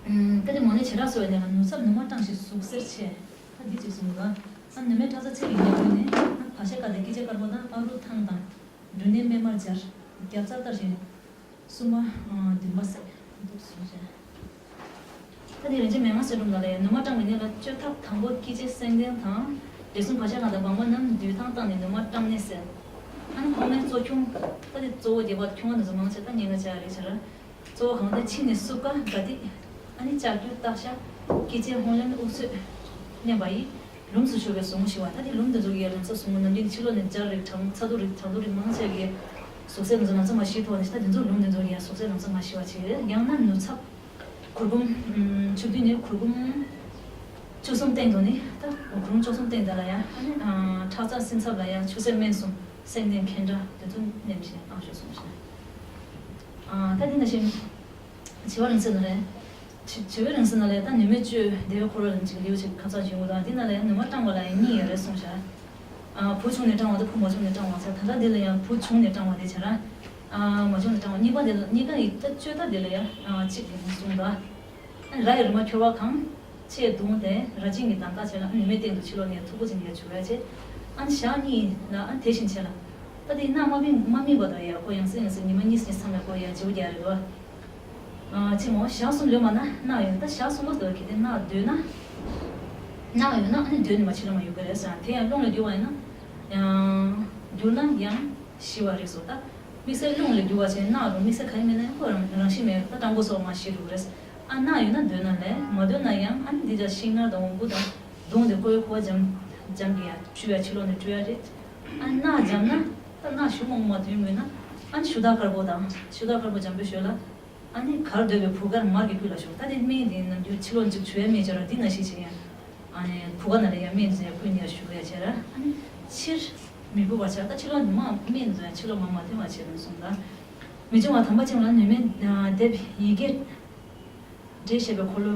ཨ་ནི་མོ་ནི་བྱེ་བྲག་གསོ་བའི་ནད་ལ་ནུ་ཚབས་ནུ་མ་སྐྲངས་ཤིང་ཟུག་གཟེར་ཆེ། ད་འདི་ཅིག་གསུངས་འདུག་ཨ་ནི་ནུ་མའི་ཁྲག་རྩ་ཚད་ཀྱིས་ཉར་དགོས་ནས་ཨ་བ་ཤ་ཀ་དང་སྐྱི་ལྕེ་དཀར་པོ་དང་ཨ་རུ་ཐང་དང་། འབྲུ་སྣའི་སྨན་མར་སྦྱར། རྒྱབ་རྩ་ལྟར་བཞིན། གསུམ་པ། བདུན་པ་བསྲེག་འདུག་གསུངས་བྱས། ད་དེ་རིན་ཆེན་མན་ངག་གསེར་སྒྲོམ་ནང་ལ་ཡང་ནུ་མ་སྐྲངས་པའི་ནད་ལ་བཅོས་ཐབས་དང་པོ་སྐྱི་ལྕེ་སེང་ལྡེང་དང་། རེ་ཟུང་བ་ཤ་ནག་དང་སྦང་མ་རྣམས་འདུས་ཐང་བཏང་ནས་ནུ་མ་སྐྲངས་ནད་སེལ། ཨ་ནི་ཁོང་ནས་གཙོ་ཁྱུང་ད་དེ་གཙོ་བོ་རྒྱས་པ་ཁྱུང་བ་འདི་ཚོ་མང་ཆེ་ད་ཉེན་ཁ་ཆགས་རེད་ཟེར། གཙོ་བོ་གང་དེ་ཕྱི་ནས་སྲུབས་ཀ་དགའ་སྡིག་ཨ་ནི་ལྕགས་ཀྱུ་སྟག་ཤར་སྐེ་ཅན་ཧོང་ལེན་དབུ་ཚོད་མནན་པ་ཡིས་ལུམས་སུ་ཆུད་པའི་ཟུག་རྔུ་ཞི་བ། ད་དེ་ལུམས་འདི་ཚོ་གི་ཡ་ལམ་སང་ཟུག་རྔུ་ནམ་རྒྱུན་ཕྱི་ལོགས་ནས་སྦྱར་རིགས་གྲང་ཚ་དུག་རིགས་གྲང་དུག་རིགས་མང་ཆེ་གི་ཟུག་གཟེར་འདི་ཚོ་ལམ་སང་མ་ཞི་ཐུབ་པ་ནི་ད་དེ་ཚོ་ལུམས་འདི་ཚོ་གི་ཡ་ཟུག་གཟེར་ལམ་སང་མ་ཞི་བ་བྱེད། ཡང་ན་ནུ་ཚབས། གུར་གུམ། ཆུ་བདུན་ནི་གུར་གུམ་བཅུ་གསུམ་སྟེང་དུ་ནི་ད་གུར་གུམ་བཅུ་གསུམ་སྟེང་དེ་ལ་ཡང་ཨ་ནི་ཁྲག་རྩ་སྲིན་ཚབ་ལ་ཡང་ཆུ་སེར་སྨན་གསུམ་སེང་ལྡེང་གན་ཁྲག་དེ་ཚོ་མནན་བཞིན་བཏང་ཤོག་གསུངས་ཤིང་། ད་འདི་ན་བཞིན་བྱི་བ་རིང་བསྲེལ་ན་རེད། བྱི་བྱི་བའི་རིང་བསྲེལ་ན་ལས་ད་ནུས་མེད་བཅོས་བདེ་བའི་འཁོར་ལོ་ལ་འཇིགས་ལེའུ་ཆེ་ཁ་ཚ་བྱུང་གི་འདུག་འདི་ན་ལས་ནུ་མ་སྐྲངས་པ་ལ་ཡང་གཉིས་ཡོད་རེད་གསུངས་ཤག་བུ་བྱུང་ནས་སྐྲངས་པ་དང་བུ་མ་བྱུང་ནས་སྐྲངས་པ་ཚ་ད་ལྟ་འདི་ལ་ཡང་བུ་བྱུང་ནས་སྐྲངས་པ་དེ་བྱ་ར། མ་བྱུང་ནས་སྐྲངས་པ་གཉིས་པ་དེ་ལ་གཉིས་ཀ་ཡི་ད་བཅོས་ད་དེ་ལ་ཡང་གཅིག་ཡིན་གསུངས་འདུག་ར་ཡི་རི་མ་ཁྱོར་བ་གང་། ཆེས་གདུང་སྟེ་ར་ཅིང་གི་མདངས་ཀ་བྱས་ལ་ནུ་མའི་སྟེང་དུ་ཕྱི་ལོགས་ནས་མཐུག་པོ་ཅན་ཡ་བྱུག་ཡ་བྱས། ཨ་ནི་ཞག་གཉིས་ལ་ཨ་ནི་དེ་བཞིན་བྱས་ལ། ད་དེ་སྣག་མ་སྨིན་མ་སྨིན་པ་དང་ཡ་ཁོ་ཡང་སེ་ཡང་སེ་ཉི་མ་གཉིས་གཉིས་མཚམས་ལ་ཁོ་ཡ་བྱེའུ་རྒྱག་རེད་དོ། ཨ་ཅི་མོ་ཞག་གསུམ་ལོན་མ་ན་སྣག་ཡོད་ད་ཞག་གསུམ་པ་དུ་གི་དེ་སྣག་སྡོད་ན། སྣག་ཡོད་ན་ཨ་ནི་སྡོད་ནི་མ་ཕྱི་ལ་མ་ཡོད་གི་རེད་ཟེར་དེ་ཡང་རླུང་ལ་རྒྱུ་བ་ཡིན་ན། ཡང་རྒྱུ་ན་ཡང་ཞི་བ་རེད་སོ་ད། དམིགས་བསལ་རླུང་ལ་རྒྱུ་བ་བྱས་སྣག་རུང་དམིགས་བསལ་ག་ཡིན་མིན་ན་ཡང་ཁོ་རང་རང་བཞིན་མེད་ད་སྐྲངས་པོ་སོགས་མ་ཞི་རུ་རེད། ཨ་སྣག་ཡོད་ན་སྡོད་ན་ལས་མ་སྡོད་ན་ཡང་ཨ་ནི་འདི་ལྟར་ཤིང་ནགས་དང་འོམ་བུ་དང་བརྡུངས་ཏེ་ཁོའི་ཁོ་འཇམ་འཇམ་གྱི་ཡ་བཅུ་ཡ་ཕྱི་ལོགས་ནས་བཀྲུ་ཡ་རེད། ཨ་སྣག་འཇམ་ན་ད་སྣག་ཞུ་མང་མ་ཐོན་མོད་ན་ཨ་ནི་ཞུ་དག་དཀར་པོ་དང་ཞུ་དག་དཀར་པོ་འཇམ་པོ་ཞོལ་ལ། ཨ་ནི་གར་སྡོད་པའི་བུ་གར་མར་གྱི་ཀུན་ལ་ཞོག་ད་དེ་སྨན་དེ་ནམ་རྒྱུན་ཕྱི་ལོགས་འཇུག་ཆུ་ཡ་སྨན་སྦྱར་བ་འདི་ན་ཤི་ཆེ་ཡ། ཨ་ནི་བུ་ག་ན་ལ་ཡ་སྨན་ཟེར་ཀུན་ཡ་ཞུ་ཡ་ཆེ་ར། ཨ་ནི་ཕྱིར་མི་བུ་བ་ཆ་ད་ཕྱི་ལོགས་མ་སྨན་ཟེར་ཕྱི་ལོགས་མ་མ་ཐོན་བ་ཆེ་རུང་སོང་ད། མི་འབྱུང་བ་དམ་པ་ཆེན་ལ་ནུས་མེད་དེབ་ཡི་གེ་འདྲེ་ཞེས་པའི་འཁོར་ལོ་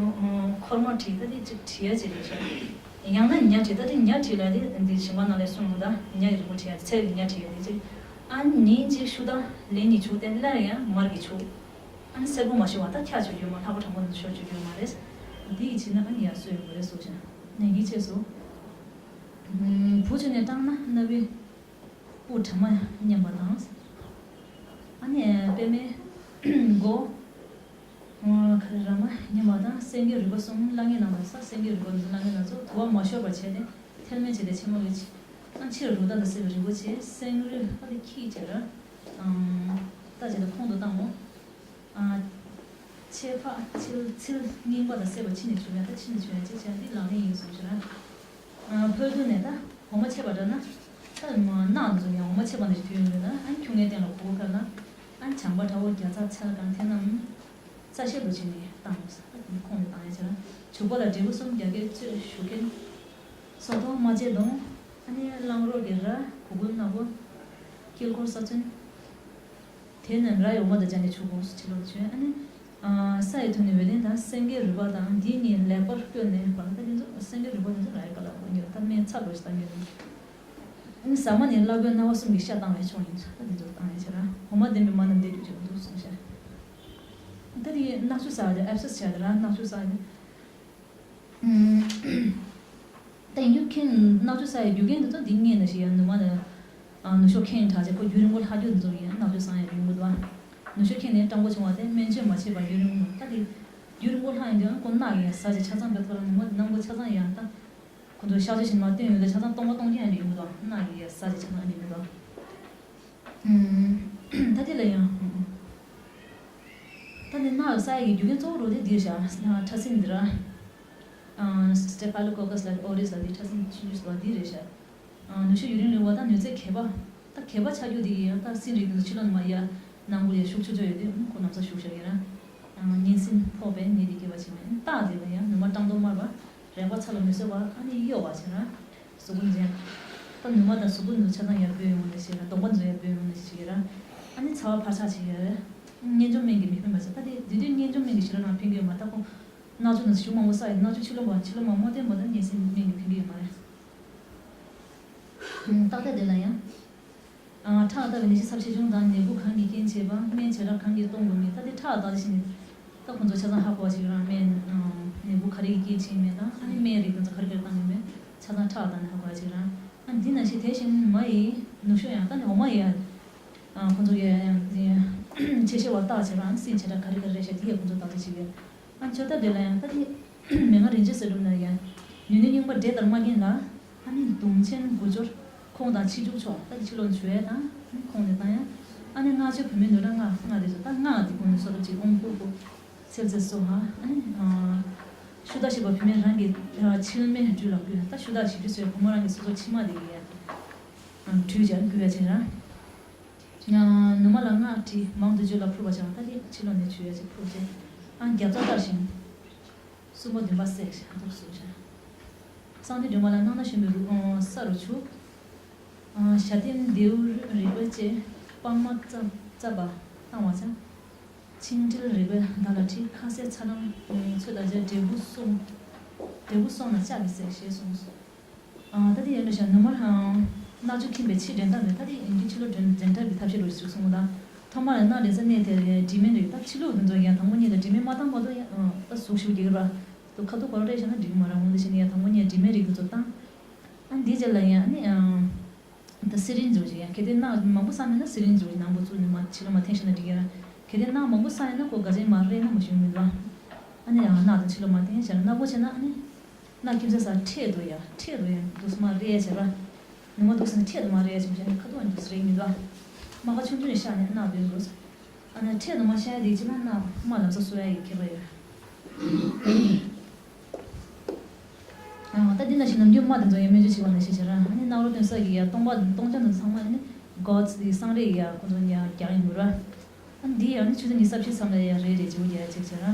འཁོར་མ་བྲིས་ད་དེ་ཅིག་བྲིས་ཡ་ཅིག་རེད་ཤག་ཡང་ན་ཉ་བྲིས་ད་དེ་ཉ་བྲིས་ལ་དེ་འདི་ཞིང་པ་ནང་ལས་གསུངས་ད་ཉ་ཡི་རི་མོ་བྲིས་ཡ་ཚལ་གྱི་ཉ་བྲིས་ཡ་དེ་ཅིག་ཨ་ནི་ཉིན་གཅིག་ཤུ་ད་ལན་གཉིས་བྱུག་སྟེ་སླར་ཡང་མར་གྱིས་བྱུག་ཨ་ནི་སེར་པོ་མ་ཤོར་བ་ད་ཁྱག་ཆོད་རྒྱུ་མ་ལྷག་པ་གྲང་པོ་ནང་ཤོར་ཆོད་རྒྱུ་མ་རེད། འདི་ཡི་བྱིན་ན་ཨ་ནི་ཡར་སོས་ཡོང་གི་རེད་གསུངས་ཤག་ནན་གྱིས་བྱས་སོ། བུ་ཆུ་ནས་བཏང་ན་སྣ་བའི་སྤུ་གྲ་མ་མཉམ་པ་དང་། ཨ་ནི་པད་མའི་མགོ་ག་རེ་ར་མ་མཉམ་པ་དང་སེང་གེ་རུས་པ་གསུམ་གླ་རྔན་ནང་ལ་ས་སེང་གེ་རུས་པ་གསུམ་གླ་རྔན་ལ་ཚོ་དུ་བ་མ་ཤོར་བར་བྱས་ཏེ་ཐལ་མོ་བྱས་ཏེ་ཕྱི་མ་གི་ཕྱི་ཨ་ཕྱིར་རུ་ད་དང་སེ་བའི་རིལ་བུ་བྱས་སེང་རུས་ཨ་དེ་ཁྱི་བྱས་ར། ད་བྱས་ཏེ་ཁོང་དུ་བཏང་ངོ་། ཨ། ཆེ་ཕག་ཆེ་ཚིལ་རྙིང་པ་དང་བསྲེས་པ་ཕྱི་ནས་བྱུང་ཡ་ད་ཕྱི་ནས་བྱུང་ཡ་ཅེས་བྱ་འདི་ལག་ལེན་ཡིན་གསུངས་ཤག་ཨ། ཕོ་དུ་ནས་ད་འོ་མ་ཆད་པ་འདྲ་ན་ད་མ་ནག་འཛུགས་ཡ་འོ་མ་ཆད་པ་འདྲ་ཞིག་དུས་ཡོང་དུས་ན་ཨ་ཁྱུང་ངའི་སྟེང་ལ་གུ་གུ་ཁར་ན་ཨ་བྱང་པ་དྲ་བོ་རྒྱ་ཚ་ཚལ་གང་ཐེ་ནམ་རྩ་ཤེད་དུ་བྱས་ནས་བཏང་ས་ཁོང་ནས་བཏང་ཡ་ཆ་ལ་བྱུག་པ་ལ་འབྲས་བུ་གསུམ་རྒྱ་སྐྱེད་ཚོས་ཞུ་མཁན་སོགས་ཐོག་མ་བཅད་གདོང་ཨ་ནི་གླང་རོ་གི་ར་གུ་གུ་ནག་པོ་དཀྱིལ་འཁོར་ས་ཚུན། དེ་ནས་ར་ཡི་འོ་མ་དང་སྦྱར་ནས་བྱུག་དགོས་སུ་ཕྱི་ལོགས་བྱོན་ཨ་ནི། ས་ཡི་ཐོག་ནས་འོད་ལྡན་དང་སེང་གེའི་རུས་པ་དང་འདིའི་གཉིས་ལེགས་པར་བསྐོལ་ནས་བར་ད་དེ་ཚོ་སེང་གེའི་རུས་པ་དེ་ཚོ་ར་ཡི་ཀ་ལ་འོ་ཉོ་ད་སྨན་ཚ་དོ་ཞིག་ད་ཉོ་ནས། ཨ་ནི་ཟ་མ་ནི་བླ་གོས་སྣ་བ་གསུམ་གྱི་ཤ་བཏང་བའི་ཕྱོགས་ཡིན་ད་དེ་ཚོ་བཏང་ཡ་བྱེད་ར་འོ་མ་ལྡན་པའི་མ་རྣམས་བདེ་སྡུག་ཆེན་པོ་འདུག་གསུངས་ཤག་ད་དེ་ནག་ཆུ་ཟ་བ་དེ་ཨེབ་སི་སི་བྱ་དེ་ར་ནག་ཆུ་ཟ་བ་དེ། ད་ཡིན་རྒྱུ་མཁན་ནག་ཆུ་ཟ་ཡི་རྒྱུ་རྐྱེན་འདི་ཚོ་འདི་ངས་ནས་ཤི་ཡ་ནུ་མ་ནས་ནུ་ཤོ་ཁེངས་དྲགས་བྱས་ཁོ་རྒྱུན་རིང་པོ་ལྷག་རྒྱུ་འདི་ཚོ་ཡིན་ནག་ཆུ་ཟ་ཡ་ཡོང་གི་འདུག་ནུ་ཤོ་ཁེངས་ནས་སྐྲངས་པོ་བྱུང་བ་དེ་སྨན་བཅོས་མ་བྱས་པར་རྒྱུན་རིང་པོ་ད་དེ་རྒྱུན་རིང་པོ་ལྷག་ཡིན་དུས་ཁོ་ནག་ཡ་ཟ་བྱས་ཆ་ཚང་འབེབས་ཐོག་ལ་ནུ་མ་དེ་ནག་པོ་ཆ་ཚང་ཡ་ད་ཁོ་ཚོ་གཤག་བཅོས་བྱས་མ་བསྟན་ཡོད་དུས་ཆ་ཚང་སྟོང་པ་སྟོང་རྐྱང་ཡ་ཡོང་གི་འདུག་ནག་ཡ་ཟ་བྱས་ཆ་ཚང་ཡ་ཡོང་གི་འདུག་ད་དེ་ལ་ཡང་། ད་ནི་སྣག་ཟ་ཡི་རྒྱུ་རྐྱེན་གཙོ་བོ་རོ་དེ་འདིར་བཞག་ཕྲ་སྲིན་འདི་ར། Staphylococcus aureus ལ་དེ་ཕྲ་སྲིན་ཆུང་ཆུང་ཟེར་བ་འདི་རེད་བཞག་ནུ་ཞོ་ཡུན་རིང་ལུས་པ་དང་ནུས་རྩལ་གད་པ། ད་གད་པ་ཆགས་རྒྱུ་དེ་ཡི་ཡང་ད་སྲིན་རིགས་དེ་ཚོ་ཕྱི་ལོགས་ནས་མར་ཡར་ནང་ཁུལ་ཡར་ཞུགས་ཆོག་ཆོག་ཡོད་དུས་ཁོ་ན་ཚ་ཞུགས་བཞག་ཡོད་ར། གཉན་སྲིན་ཕོག་པས་ནད་དེ་སྐྱེ་བ་ཕྱིན་པ་ཡིན་རྟགས་དེ་ལ་ཡང་ནུ་མ་སྐྲངས་དོག་དམར་བ། རེག་པ་ཚ་ལ་མི་བཟོད་པ་ཨ་ནི་གཡོ་བ་བྱས་ར། གཟུགས་པོ་འཛིན། ད་ནུ་མ་དང་གཟུགས་པོ་ནུ་ཆ་ཚང་ཡར་སྤོས་ཡོང་ནས་ཤི་ར་གདོང་པ་ཚོ་ཡར་སྤོས་ཡོང་ནས་ཤི་ར། ཨ་ནི་ཚ་བ་འཕར་ཆག་ཆེ་ཡོད། གཉན་འཇོམས་སྨན་གྱིས་མི་ཕན་པ་བྱས་ད་དེ་དེ་དུས་གཉན་འཇོམས་སྨན་གྱིས་ཕྱི་ལོགས་ནང་ཕན་གྱི་ཡོད་མ་རེད་ད་ཁོ། སྣག་ཆུ་ནང་ཞུ་མང་པོ་ཟ་ཡི་སྣག་ཆུ་ཕྱི་ལོགས་མ་ཕྱི་ལོགས་མ་མོ་བསྟན་པ་དང་གཉན་སྲིན་སྨན་གྱིས་ཕན་གྱི་ཡོད་མ་རེད། ཏག་ཏག་དེ་ལ་ཡང་། ཁྲག་ལྟ་བའི་ནད་གཞི་ཚབས་ཆེ་ཆུང་དང་ནད་འབུ་གང་གིས་རྐྱེན་བྱས་པ་སྨན་བྱེ་བྲག་གང་གིས་གཏོང་དགོས་མིན་ད་དེ་ཁྲག་ལྟ་བཞིན་ནས། ད་ཁོང་ཚོ་ཆ་ཚང་ཧ་གོ་བ་ཞིག་རང་སྨན། ནད་འབུ་ག་རེ་གིས་རྐྱེན་བྱས་མེད་དང་ཨ་ནི་སྨན་རིགས་དེ་ཚོ་ག་རེ་ག་རེ་བཏང་ཡོད་མེད་ཆ་ཚང་ཁྲག་ལྟ་ནས་ཧ་གོ་བ་ཞིག་རང་ཨ་འདི་ནང་བཞིན་དེ་བཞིན་མ་ཡི་ནུ་ཞོ་ཡང་ད་ནི་འོ་མ་ཡི་ཁོང་ཚོ་ཡི་ཆེ་ཤེས་བ་བརྟག་བྱས་རང་སྲིན་བྱེ་བྲག་ག་རེ་ག་རེ་རེད་ཤག་དེ་ཡི་ཁོང་ཚོ་བརྟག་དཔྱད་བྱེད་ཀྱི་ཡོད། ཨ་མཆོད་ཐབས་དེ་ལ་ཡང་ད་དེ་མན་ངག་རིན་ཆེན་གསེར་སྒྲོམ་ན་ཡང་ཉུང་ཉུང་རྙིང་པ་འབྲས་ལྟར་མ་མཁྱེན་ལ་ཨ་ནི་གདུང་ཆེན་དགུ་སྦྱོར་ཁོང་དང་ཕྱི་འཇུག་མཆོག་ད་དེ་ཕྱི་ལོགས་ནས་བྱོས་དང་ ཁོང་ནས་བཏང་ཡ། ཨ་ནི་མངགས་བཅོལ་བུད་མེད་ནུས་ཀྲག་མངགས་མངགས་དེ་ཚོ་ད་མངགས་དེ་ཁོང་ནས་སོ་ཐབས་ཅིག་ཨོང་ཕུ་ཕུ་ཚེལ་ཚེ་སོ་ཧ། ཨ་ནི་ཤུ་དག་ཤེས་པ་བུད་མེད་རང་གི་འཆི་མེད་སྦྲུལ་ལ་བསྐུལ་ཡ། ད་ཤུ་དག་ཞིབ་ཅིག་སོས་བུ་མོ་རང་གི་སོ་སོ་འཆི་མ་དེ་གི་ཡ་དེ་བྲུས་བྱས་བསྐུལ་ཡ་བྱས་ར། ནུ་མ་ལ་མངགས་བྲིས་མང་དུ་བརྗོད་ལ་ཕུར་བ་བྱ་བ། ད་དེ་ཕྱི་ལོགས་ནས་བྱུས་ཡ་ཅིག་ཕུར་བྱས། ཨ་རྒྱ་མཚོ་ལྟར་ཞིང་། སྲུང་མ་འདུན་པ་བསྲེགས་ཤིང་ཐུགས་སུ་ཆུད། གསང་འདུས་སྒྲོལ་མ་ལ་སྣང་ན་བཞིན་པའི་རུ་ཨ་ས་རུ་ཆུ། ཨ་ཞྭ་སྟེང་རྡེའུ་རིག་པའི་ལྕེ། པདྨ་རྩ་རྩ་བ་བཏང་བ་བྱ། ཆིངས་འགྲིལ་རིག་པའི་མདའ་ལ་ཁྲིད། ཁ་ཟས་ཚ་གྲང་ཚོད་དང་བཅས། འབྲས་བུ་སོང་། འབྲས་བུ་སོང་ན་ལྕགས་ཀྱིས་བསྲེགས་ཞེས་གསུངས་སོ། ཨ་ད་དེ་ཡན་འདྲ་ཤག་ནུ་མ་ཧང་། སྣག་ཆུ་ཁྱིམ་པའི་ཕྱི་འདྲེན་ཐབས་མེད། ད་དེ་ཡིན་གྱི་ཕྱི་ལོགས་འདྲེན་འདྲེན་ཐབས་ཀྱི་ཐབས་ཤེས་རོ་ཞིག་གསུངས་དང་། ཐོག་མར་སྣག་འདྲེན་ས་གནས་དེར་དྲི་མེད་རིགས། ད་ཕྱི་ལོགས་དེ་ཚོ་ཡང་དང་པོ་ཉིད་ལ་དྲི་མེད་མ་བཏང་བར་དུ་ཡང་ཨ་ད་ཟུག་ཞུགས་རྒྱག་གི་ར། དུ་ཁ་ཐུག་གོ་ར་རེ་བཞག་ན་འགྲིག་གི་མ་ར། འོང་དེ་བཞིན་ཡང་དང་པོ་ཉིད་དྲི་མེད་རིགས་དེ་ཚོ་བཏང་། ཨ་འདི་རྗེས་ལ་ཡང་ཨ་ནི་ཨ་ད་སི་རིན་ཇི་འཇོག་ཅིག་ཡང་གལ་ཏེ་སྣག་མང་པོ་བསགས་མེད་ན་སི་རིན་ཇི་འཇོག་ཅིག་ནང་པོ་བཙུགས་ནས་མ་ཕྱི་ལོགས་མ་འཐེན་ཤེས་ན་འགྲིག་གི་ར། གལ་ཏེ་སྣག་མང་པོ་བསགས་ཡིན་ན་ཁོ་ག་ཅན་མ་རེད་ན་མ་ཞུ་མི་འདུག་ཨ་ནི་ཡང་སྣག་དང་ཕྱི་ལོགས་མ་འཐེན་ཤེས་ན་སྣག་པོ་བྱས་ན་ཨ་ནི། སྣག་ཁྱིམ་ས་སར་འཕྲེད་དུ་ཡ་འཕྲེད་དུ་ཡ་འདུག་སེ་མར་རེག་བྱས་པ། ནུ་མ་འདུག་སེ་ནས་འཕྲེད་དུ་མར་རེག་བྱས་པ་བྱས་ནས་ཁ་ཐུག་ཨ་ནི་འདུག་སེ་རེག་མི་འདུག་རྨ་ཁ་ཆུང་ཆུང་ནས་བཤགས་ནས་སྣག་འདོན་དགོས། ཨ་ནི་འཕྲེད་དུ་མར་བཤགས་ཡ་དེ་ཅི་ན་སྣག་རྨ་ལམ་སང་གསོ་ཡ་ཡི་ཁྱད་པར་ཡོད། ཨ་ད་འདི་ན་ཞིག་ནམ་རྒྱུན་རྨ་དེ་ཚོ་ཡ་སྨན་བཅོས་བྱེད་པ་ནང་བཞིན་བྱས་ར། ཨ་ནི་སྣག་རོ་སྟོན་ས་གི་ཡ་སྟོང་པ་སྟོང་ཆ་ནང་ཚང་མ་ཡ་ནི་གོ་ཙི་སང་རེ་ཡ་ཁོ་ཚོ་ཡ་རྒྱག་ཡིན་དགོས་ར། ཨ་ནི་འདི་ཡ་ནི་ཆུ་ཚོད་ཉི་ཤུ་རྩ་བཞི་མཚམས་ལ་ཡ་རེ་རེ་བྱེད་དགོས་ཡ་ཅིག་བྱས་ར།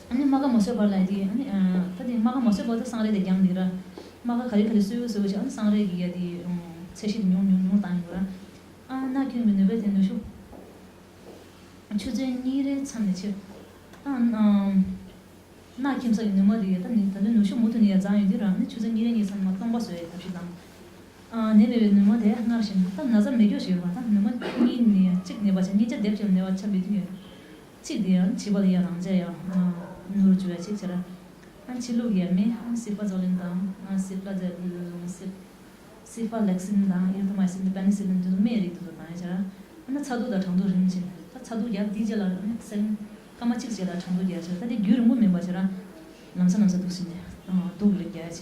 ཨ་ནི་རྨ་ཁ་མ་སོས་བར་ལ་དེ་ཨ་ནི་ཨ་ད་དེ་རྨ་ཁ་མ་སོས་བར་དུ་སང་རེ་དེ་རྒྱང་དེ་ར། རྨ་ཁ་ག་རེ་ག་རེ་སོས་སོས་བྱས་ཨ་ནི་སང་རེ་གི་ཡ་དེ་ཚད་གཞི་དེ་ཉུང་ཉུང་ཉུང་བཏང་ཡོད་ར། ཨ་སྣག་ཁྱིམ་གྱི་ནུས་པ་དེ་ནུས་ཤུགས་ཆུ་ཚོད་གཉིས་རེ་མཚམས་ནས་ཆེ། ཨ་སྣག་ཁྱིམ་ས་ཀྱི་ནུས་མ་དེ་ཡ་ད་ནི་ད་ནི་ནུས་ཤུགས་མུ་མཐུད་ནས་ཡ་བརྫངས་ཡོད་དུས་ར་ཨ་ནི་ཆུ་ཚོད་གཉིས་རེ་གཉིས་མཚམས་ནས་མར་སྟོང་པ་བཟོ་ཡའི་ཐབས་ཤེས་དང་། ཨ་ནད་མེད་པའི་ནུས་མ་དེ་སྔར་བཞིན་ད་ན་ཚ་མེད་སྐྱོ་ཞིག་ཡོད་པ་དང་ནུས་མ་གཉིས་ནས་གཅིག་ནད་པ་ཆ་གཉིས་ཆ་སྡེབ་ཆ་ནད་པ་ཆ་མེད་དུས་ཡོད། གཅིག་དེ་ཡང་བྱིས་པ་ལ་ཡང་རང་བྱས་ཡང་ནུ་རུ་བཅུག་ཡ་གཅིག་བྱས་ར། ཨ་ཕྱི་ལུགས་ཡ་མེ་ཨ་སི་པ་ཛོ་ལིན་དང་ཨ་སི་པ་ཛ་སི་སི་ཕ་ལེག་སིན་དང་ཨིར་ཐོ་མའི་སིན་དང་པེ་ནི་སི་ལིན་དེ་ཚོ་སྨན་རིགས་དེ་ཚོ་དང་ཡ་བྱས་ར། ཨ་ན་ཚ་གདུག་དང་གྲང་གདུག་རིམ་བཞིན་ད་ཚ་གདུག་ཡར་འདི་རྗེས་ལ་ཨ་སེམས་སྐར་མ་གཅིག་རྗེས་ལ་གྲང་གདུག་རྒྱག་བྱས་ད་དེ་རྒྱུན་རིང་པོ་མིན་པ་བྱས་ར། ལམ་སང་ལམ་སང་འདུག་ཟིན་ནས་སྡུག་རེ་རྒྱག་ཡ་བྱས།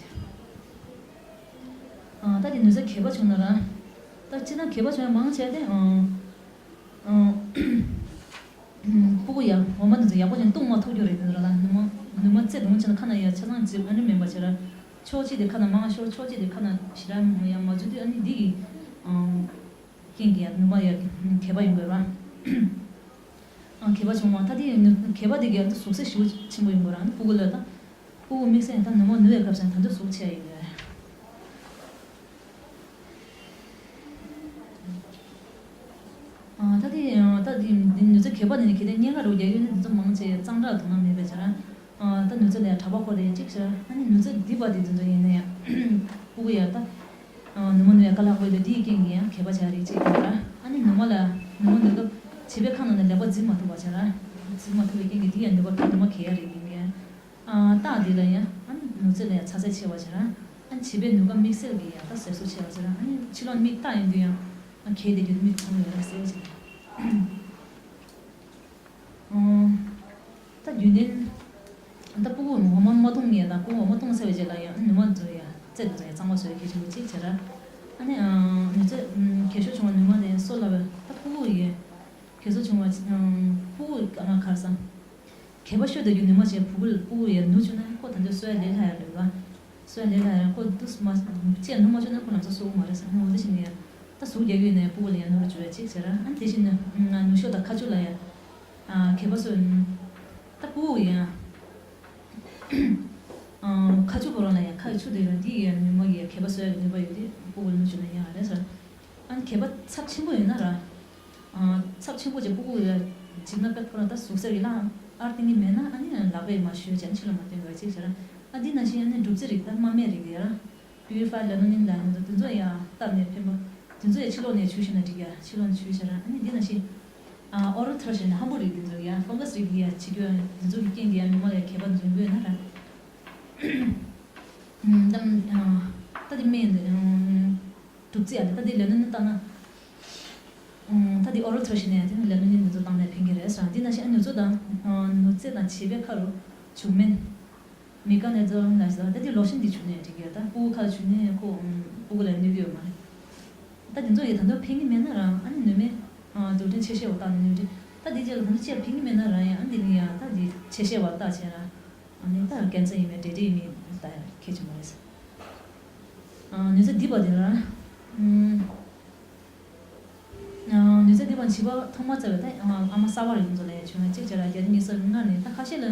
ཨ་ད་དེ་ནུས་རྩལ་གད་པ་བྱུང་ན་ར། ད་སྤྱིར་ན་གད་པ་བྱུང་ཡ་མང་ཆེ་དེ་ཨ་ཨ་སྤུ་གུ་ཡ་འོ་མ་འདི་ཚོ་ཡག་པོ་ཅན་བཏུང་མ་ཐུབ་རྒྱུ་རེད་འདུག་ར། ལ་ནུ་མ་ནུ་མ་རྩེ་རྡུང་བྱས་ན་ཁ་ན་ཡ་ཆ་ཚང་འཇིབ་ཨ་ནི་མིན་པ་བྱས་ར། ཕྱོགས་གཅིག་དེ་ཁ་ན་མང་ཤོར་ཕྱོགས་གཅིག་དེ་ཁ་ན་ཞེ་དྲག་ཡ་མ་འཇུ་དུས་ཨ་ནི་འདི་གི་ཨ་རྐྱེན་གྱིས་ཡ་ནུ་མ་ཡ་གད་པ་ཡོང་དགོས་ར། ཨ་གད་པ་བྱུང་བ་ད་དེ་ནུ་གད་པ་དེ་གི་ཨ་ནི་ཟུག་གཟེར་ཞེ་པོ་ཆེན་པོ་ཡོང་དགོས་ར། ཨ་ནི་སྤུ་གུ་ལ་ད་སྤུ་གུ་དམིགས་བསལ་ཡང་ད་ནུ་མ་ནུ་བའི་སྐབས་སུ་ད་དུང་ཟུག་ཆེ་ཡ་ཡོད་རེད། ཨ་ད་དེ་ཨ་ད་དེ་འདི་ནུ་རྩེ་གད་པ་ནི་གལ་ཏེ་གཉན་ཁ་རུ་རྒྱག་ཡོད་ན་འདི་ཚོ་མང་ཆེ་གཙང་སྦྲ་དོ་སྣང་མེད་པའི་ཆ་ར། ཨ་ད་ནུ་རྩེ་ལ་ཡ་གྲྭ་པ་ཁོ་རེ་གཅིག་བྱས་ཨ་ནི་ནུ་རྩེ་འདི་པ་དེ་འདི་ཚོ་ཡིན་ན་ཡང་སྤུ་གུ་ཡ་ད་ཨ་ནུ་མ་ནུ་ཡ་དཀའ་ལས་ཁག་པོ་ཡོད་དུས་འདིའི་རྐྱེན་གྱིས་ཡང་གད་པ་བྱ་རེད་གཅིག་ཡོད་ར། ཨ་ནི་ནུ་མ་ལ་ནུ་མ་ནུ་སྐབས་བྱིས་པའི་ཁ་ནང་ནས་ལེགས་པ་འཛིན་མ་ཐུབ་པ་བྱས་ར། འཛིན་མ་ཐུབ་པའི་རྐྱེན་གྱིས་འདི་ཡང་ནུ་མ་ནུ་མ་གད་ཡ་རེད་ཡིན་ཡ། ཨ་རྟགས་འདི་ལ་ཡང་ཨ་ནི་ནུ་རྩེ་ལ་ཡང་ཚ་ཚད་ཆེ་བ་བྱས་ར། ཨ་ནི་བྱིས་པའི་ནུ་རྐ་དམིགས་བསལ་གྱི་ཡང་ད་གཟེར་ཟུག་ཆེ་བ་བྱས་ར། ཨ་ནི་ཕྱི་ལོགས་མིག་ལྟ་ཡོང་དུས་ཡང་ཨ་གད་དེ་རྒྱུ་མིག་མཐོང་ཡོད་ར་གསལ་བ་བྱས། ཨོ། ད་རྒྱུན་ལྡན། ད་སྤུ་གུ་འོ་མ་མ་བཏུང་ངེས་དང་སྤུ་གུ་འོ་མ་བཏུང་ཚར་བའི་རྗེས་ལ་ཡང་ནུ་མ་ཚོ་ཡང་རྩེ་དེ་ཚོ་ཡང་གཙང་མ་བཟོ་ཡ་གལ་ཆེན་པོ་གཅིག་བྱས་ར། ཨ་ནི་ཨ་ནུ་རྩེ་གད་ཤོར་བྱུང་བ་ནུ་མ་དེ་སོ་སླ་བའི་ད་སྤུ་གུ་ཡི་གད་སོ་བྱུང་བ་སྤུ་གུ་ཨ་ཁར་སང་། གད་པ་ཤོར་དུས་ཀྱི་ནུ་མ་བྱས་སྤུ་གུ་སྤུ་གུ་ཡང་ནུ་བཅུག་ན་ཁོ་ད་འདོད་གསོ་ཡ་ལས་སླ་ཡ་རེད་བ། གསོ་ཡ་ལས་སླ་ཡ་ཁོ་དུས་མ་བཅས་ནུ་མ་བཅུག་ན་ཁོ་ལམ་སང་གསོ་གི་མ་རེད་ཟེར་ནས་འོ་དེ་བཞིན་ཡང་ད་ཟུག་རྒྱག་ཡོད་ནས་སྤུ་གུ་ལ་ཡང་ནུ་རུ་བཅུག་ཡ་གཅིག་བྱས་ར། ཨ་ནི་དེ་བཞིན་ནུ་ཤོག་དང་ཁ་ཆུ་ལ་ཡང་གད་པ་སོ་ད་སྤུ་གུ་ཡང་ཁ་ཆུ་ཁོ་རང་ལ་ཡང་ཁ་ཡི་ཆུ་དེ་ཡང་འདི་ཡང་ནུ་མ་གི་ཡང་གད་པ་སོ་ཡ་གི་ནུས་པ་ཡོད་དེ་སྤུ་གུ་ལ་ནུ་བཅུག་ན་ཡང་རེད་ཟེར། ཨ་ནི་གད་པ་ཚབས་ཆེན་པོ་ཡོད་ན་ར། ཚབས་ཆེན་པོ་ཅིག་སྤུ་གུ་ཡ་འཇིབ་ན་དཔེ་ཁོ་རང་ད་ཟུག་གཟེར་གྱི་ལྷག་ཨར་ཏིང་གི་མེད་ན་ཨ་ནི་ལག་པས་མར་གཞུས་བྱས་ཕྱི་ལ་མར་བཏོན་དགོས་ཅིག་བྱས་ར། ཨ་འདི་ནང་བཞིན་ཨ་ནི་སྒྲུབ་རྩེ་རིགས་ད་རྨ་སྨན་རིགས་ཡ་ར། པིའུ་རི་ཕའི་ལེ་ནོ་ནིན་ལ་ནི་འདུག་དེ་ཚོ་ཡ་བཏབ་ནས་ཕན་པ། དེ་ཚོ་ཡ་ཕྱི་ལོགས་ནས་བྱུགས་ཤེས་ན་འགྲིག་ཡ་ཕྱི་ལོགས་ནས་བྱུགས་བྱས་ར། ཨ་ནི་འདི་ནང་བཞིན་ཨོ་རལ་ཐར་ཞེས་ནས་ཧམ་པོ་རིགས་དེ་ཚོ་ཡ་ཕང་ག་སི་རིགས་ཡ་བྱེད་རྒྱུ་དེ་ཚོ་གི་རྐྱེན་གྱིས་ཡ་ནུ་མ་ལ་ཡ་གད་པ་འཛུལ་དགོས་ན་ར། ད་ད་དེ་སྨན་འདི། གྲུབ་རྩིས་ཨ་ནི་ད་དེ་ལས་སྣོན་ནི་བཏང་ན། ཨང་། ད་དེ་ཨོ་རལ་ཐར་ཞིག་ནས་དེ་ནི་ལས་སྣོན་ནི་འདི་ཚོ་བཏང་ནས་ཕན་གྱི་རེད་ཟེར། འདི་ན་ཞིག་ཨ་ནུ་ཚོ་དང་ནུ་རྩེ་དང་བྱིས་པའི་ཁ་རུ་བྱུག་སྨན། མི་ཀ་ནས་ཚོ་ན་ཟེར་ད་དེ་ལོ་ཤིན་འདི་བྱུག་ནས་འགྲིག་གི་ད་སྤུ་གུ་ཁ་ལ་བྱུག་ནས་ཁོ་སྤུ་གུ་ལ་གནོད་ཀྱི་ཡོད་མ་རེད། ད་དེ་ཚོ་ཡི་ད་དུང་ཕན་གྱི་མེད་ན་རང་ཨ་ནི་ནུ་མའི་འཛུགས་སྐྲུན་ཆེ་ཤེལ་བ་བཏགས་ནས་ནུས་རེད། ད་དེ་རྗེས་ལ་ད་དུང་ཅེར་ཕན་གྱི་མེད་ན་རང་ཡང་ཨ་འདི་ནི་ཡང་ད་དེ་ཆེ་ཤེལ་བ་བཏགས་བྱས་རང་ཨ་ནི་ད་ཀན་སར་ཡིན་མེད་འབྲས་འབྲས་ཡིན་མེད་ད་ཁྱད་ཆེ་མ་རེད། ཨ་ནུས་རྩལ་འདི་པ་དེ་རང་ཨ་ནུས་རྩལ་འདི་པ་བྱིས་པ་ཐོག་མ་བཙའ་བའི་ད་ཨ་མ་གསར་པ་རེད་ཚོ་ལ་ཡང་བྱུང་བ་གཅིག་བྱས་ར་རྒྱ་རི་གཉིས་སར་སྔར་ནས་ད་ཁ་ཤས་ལ་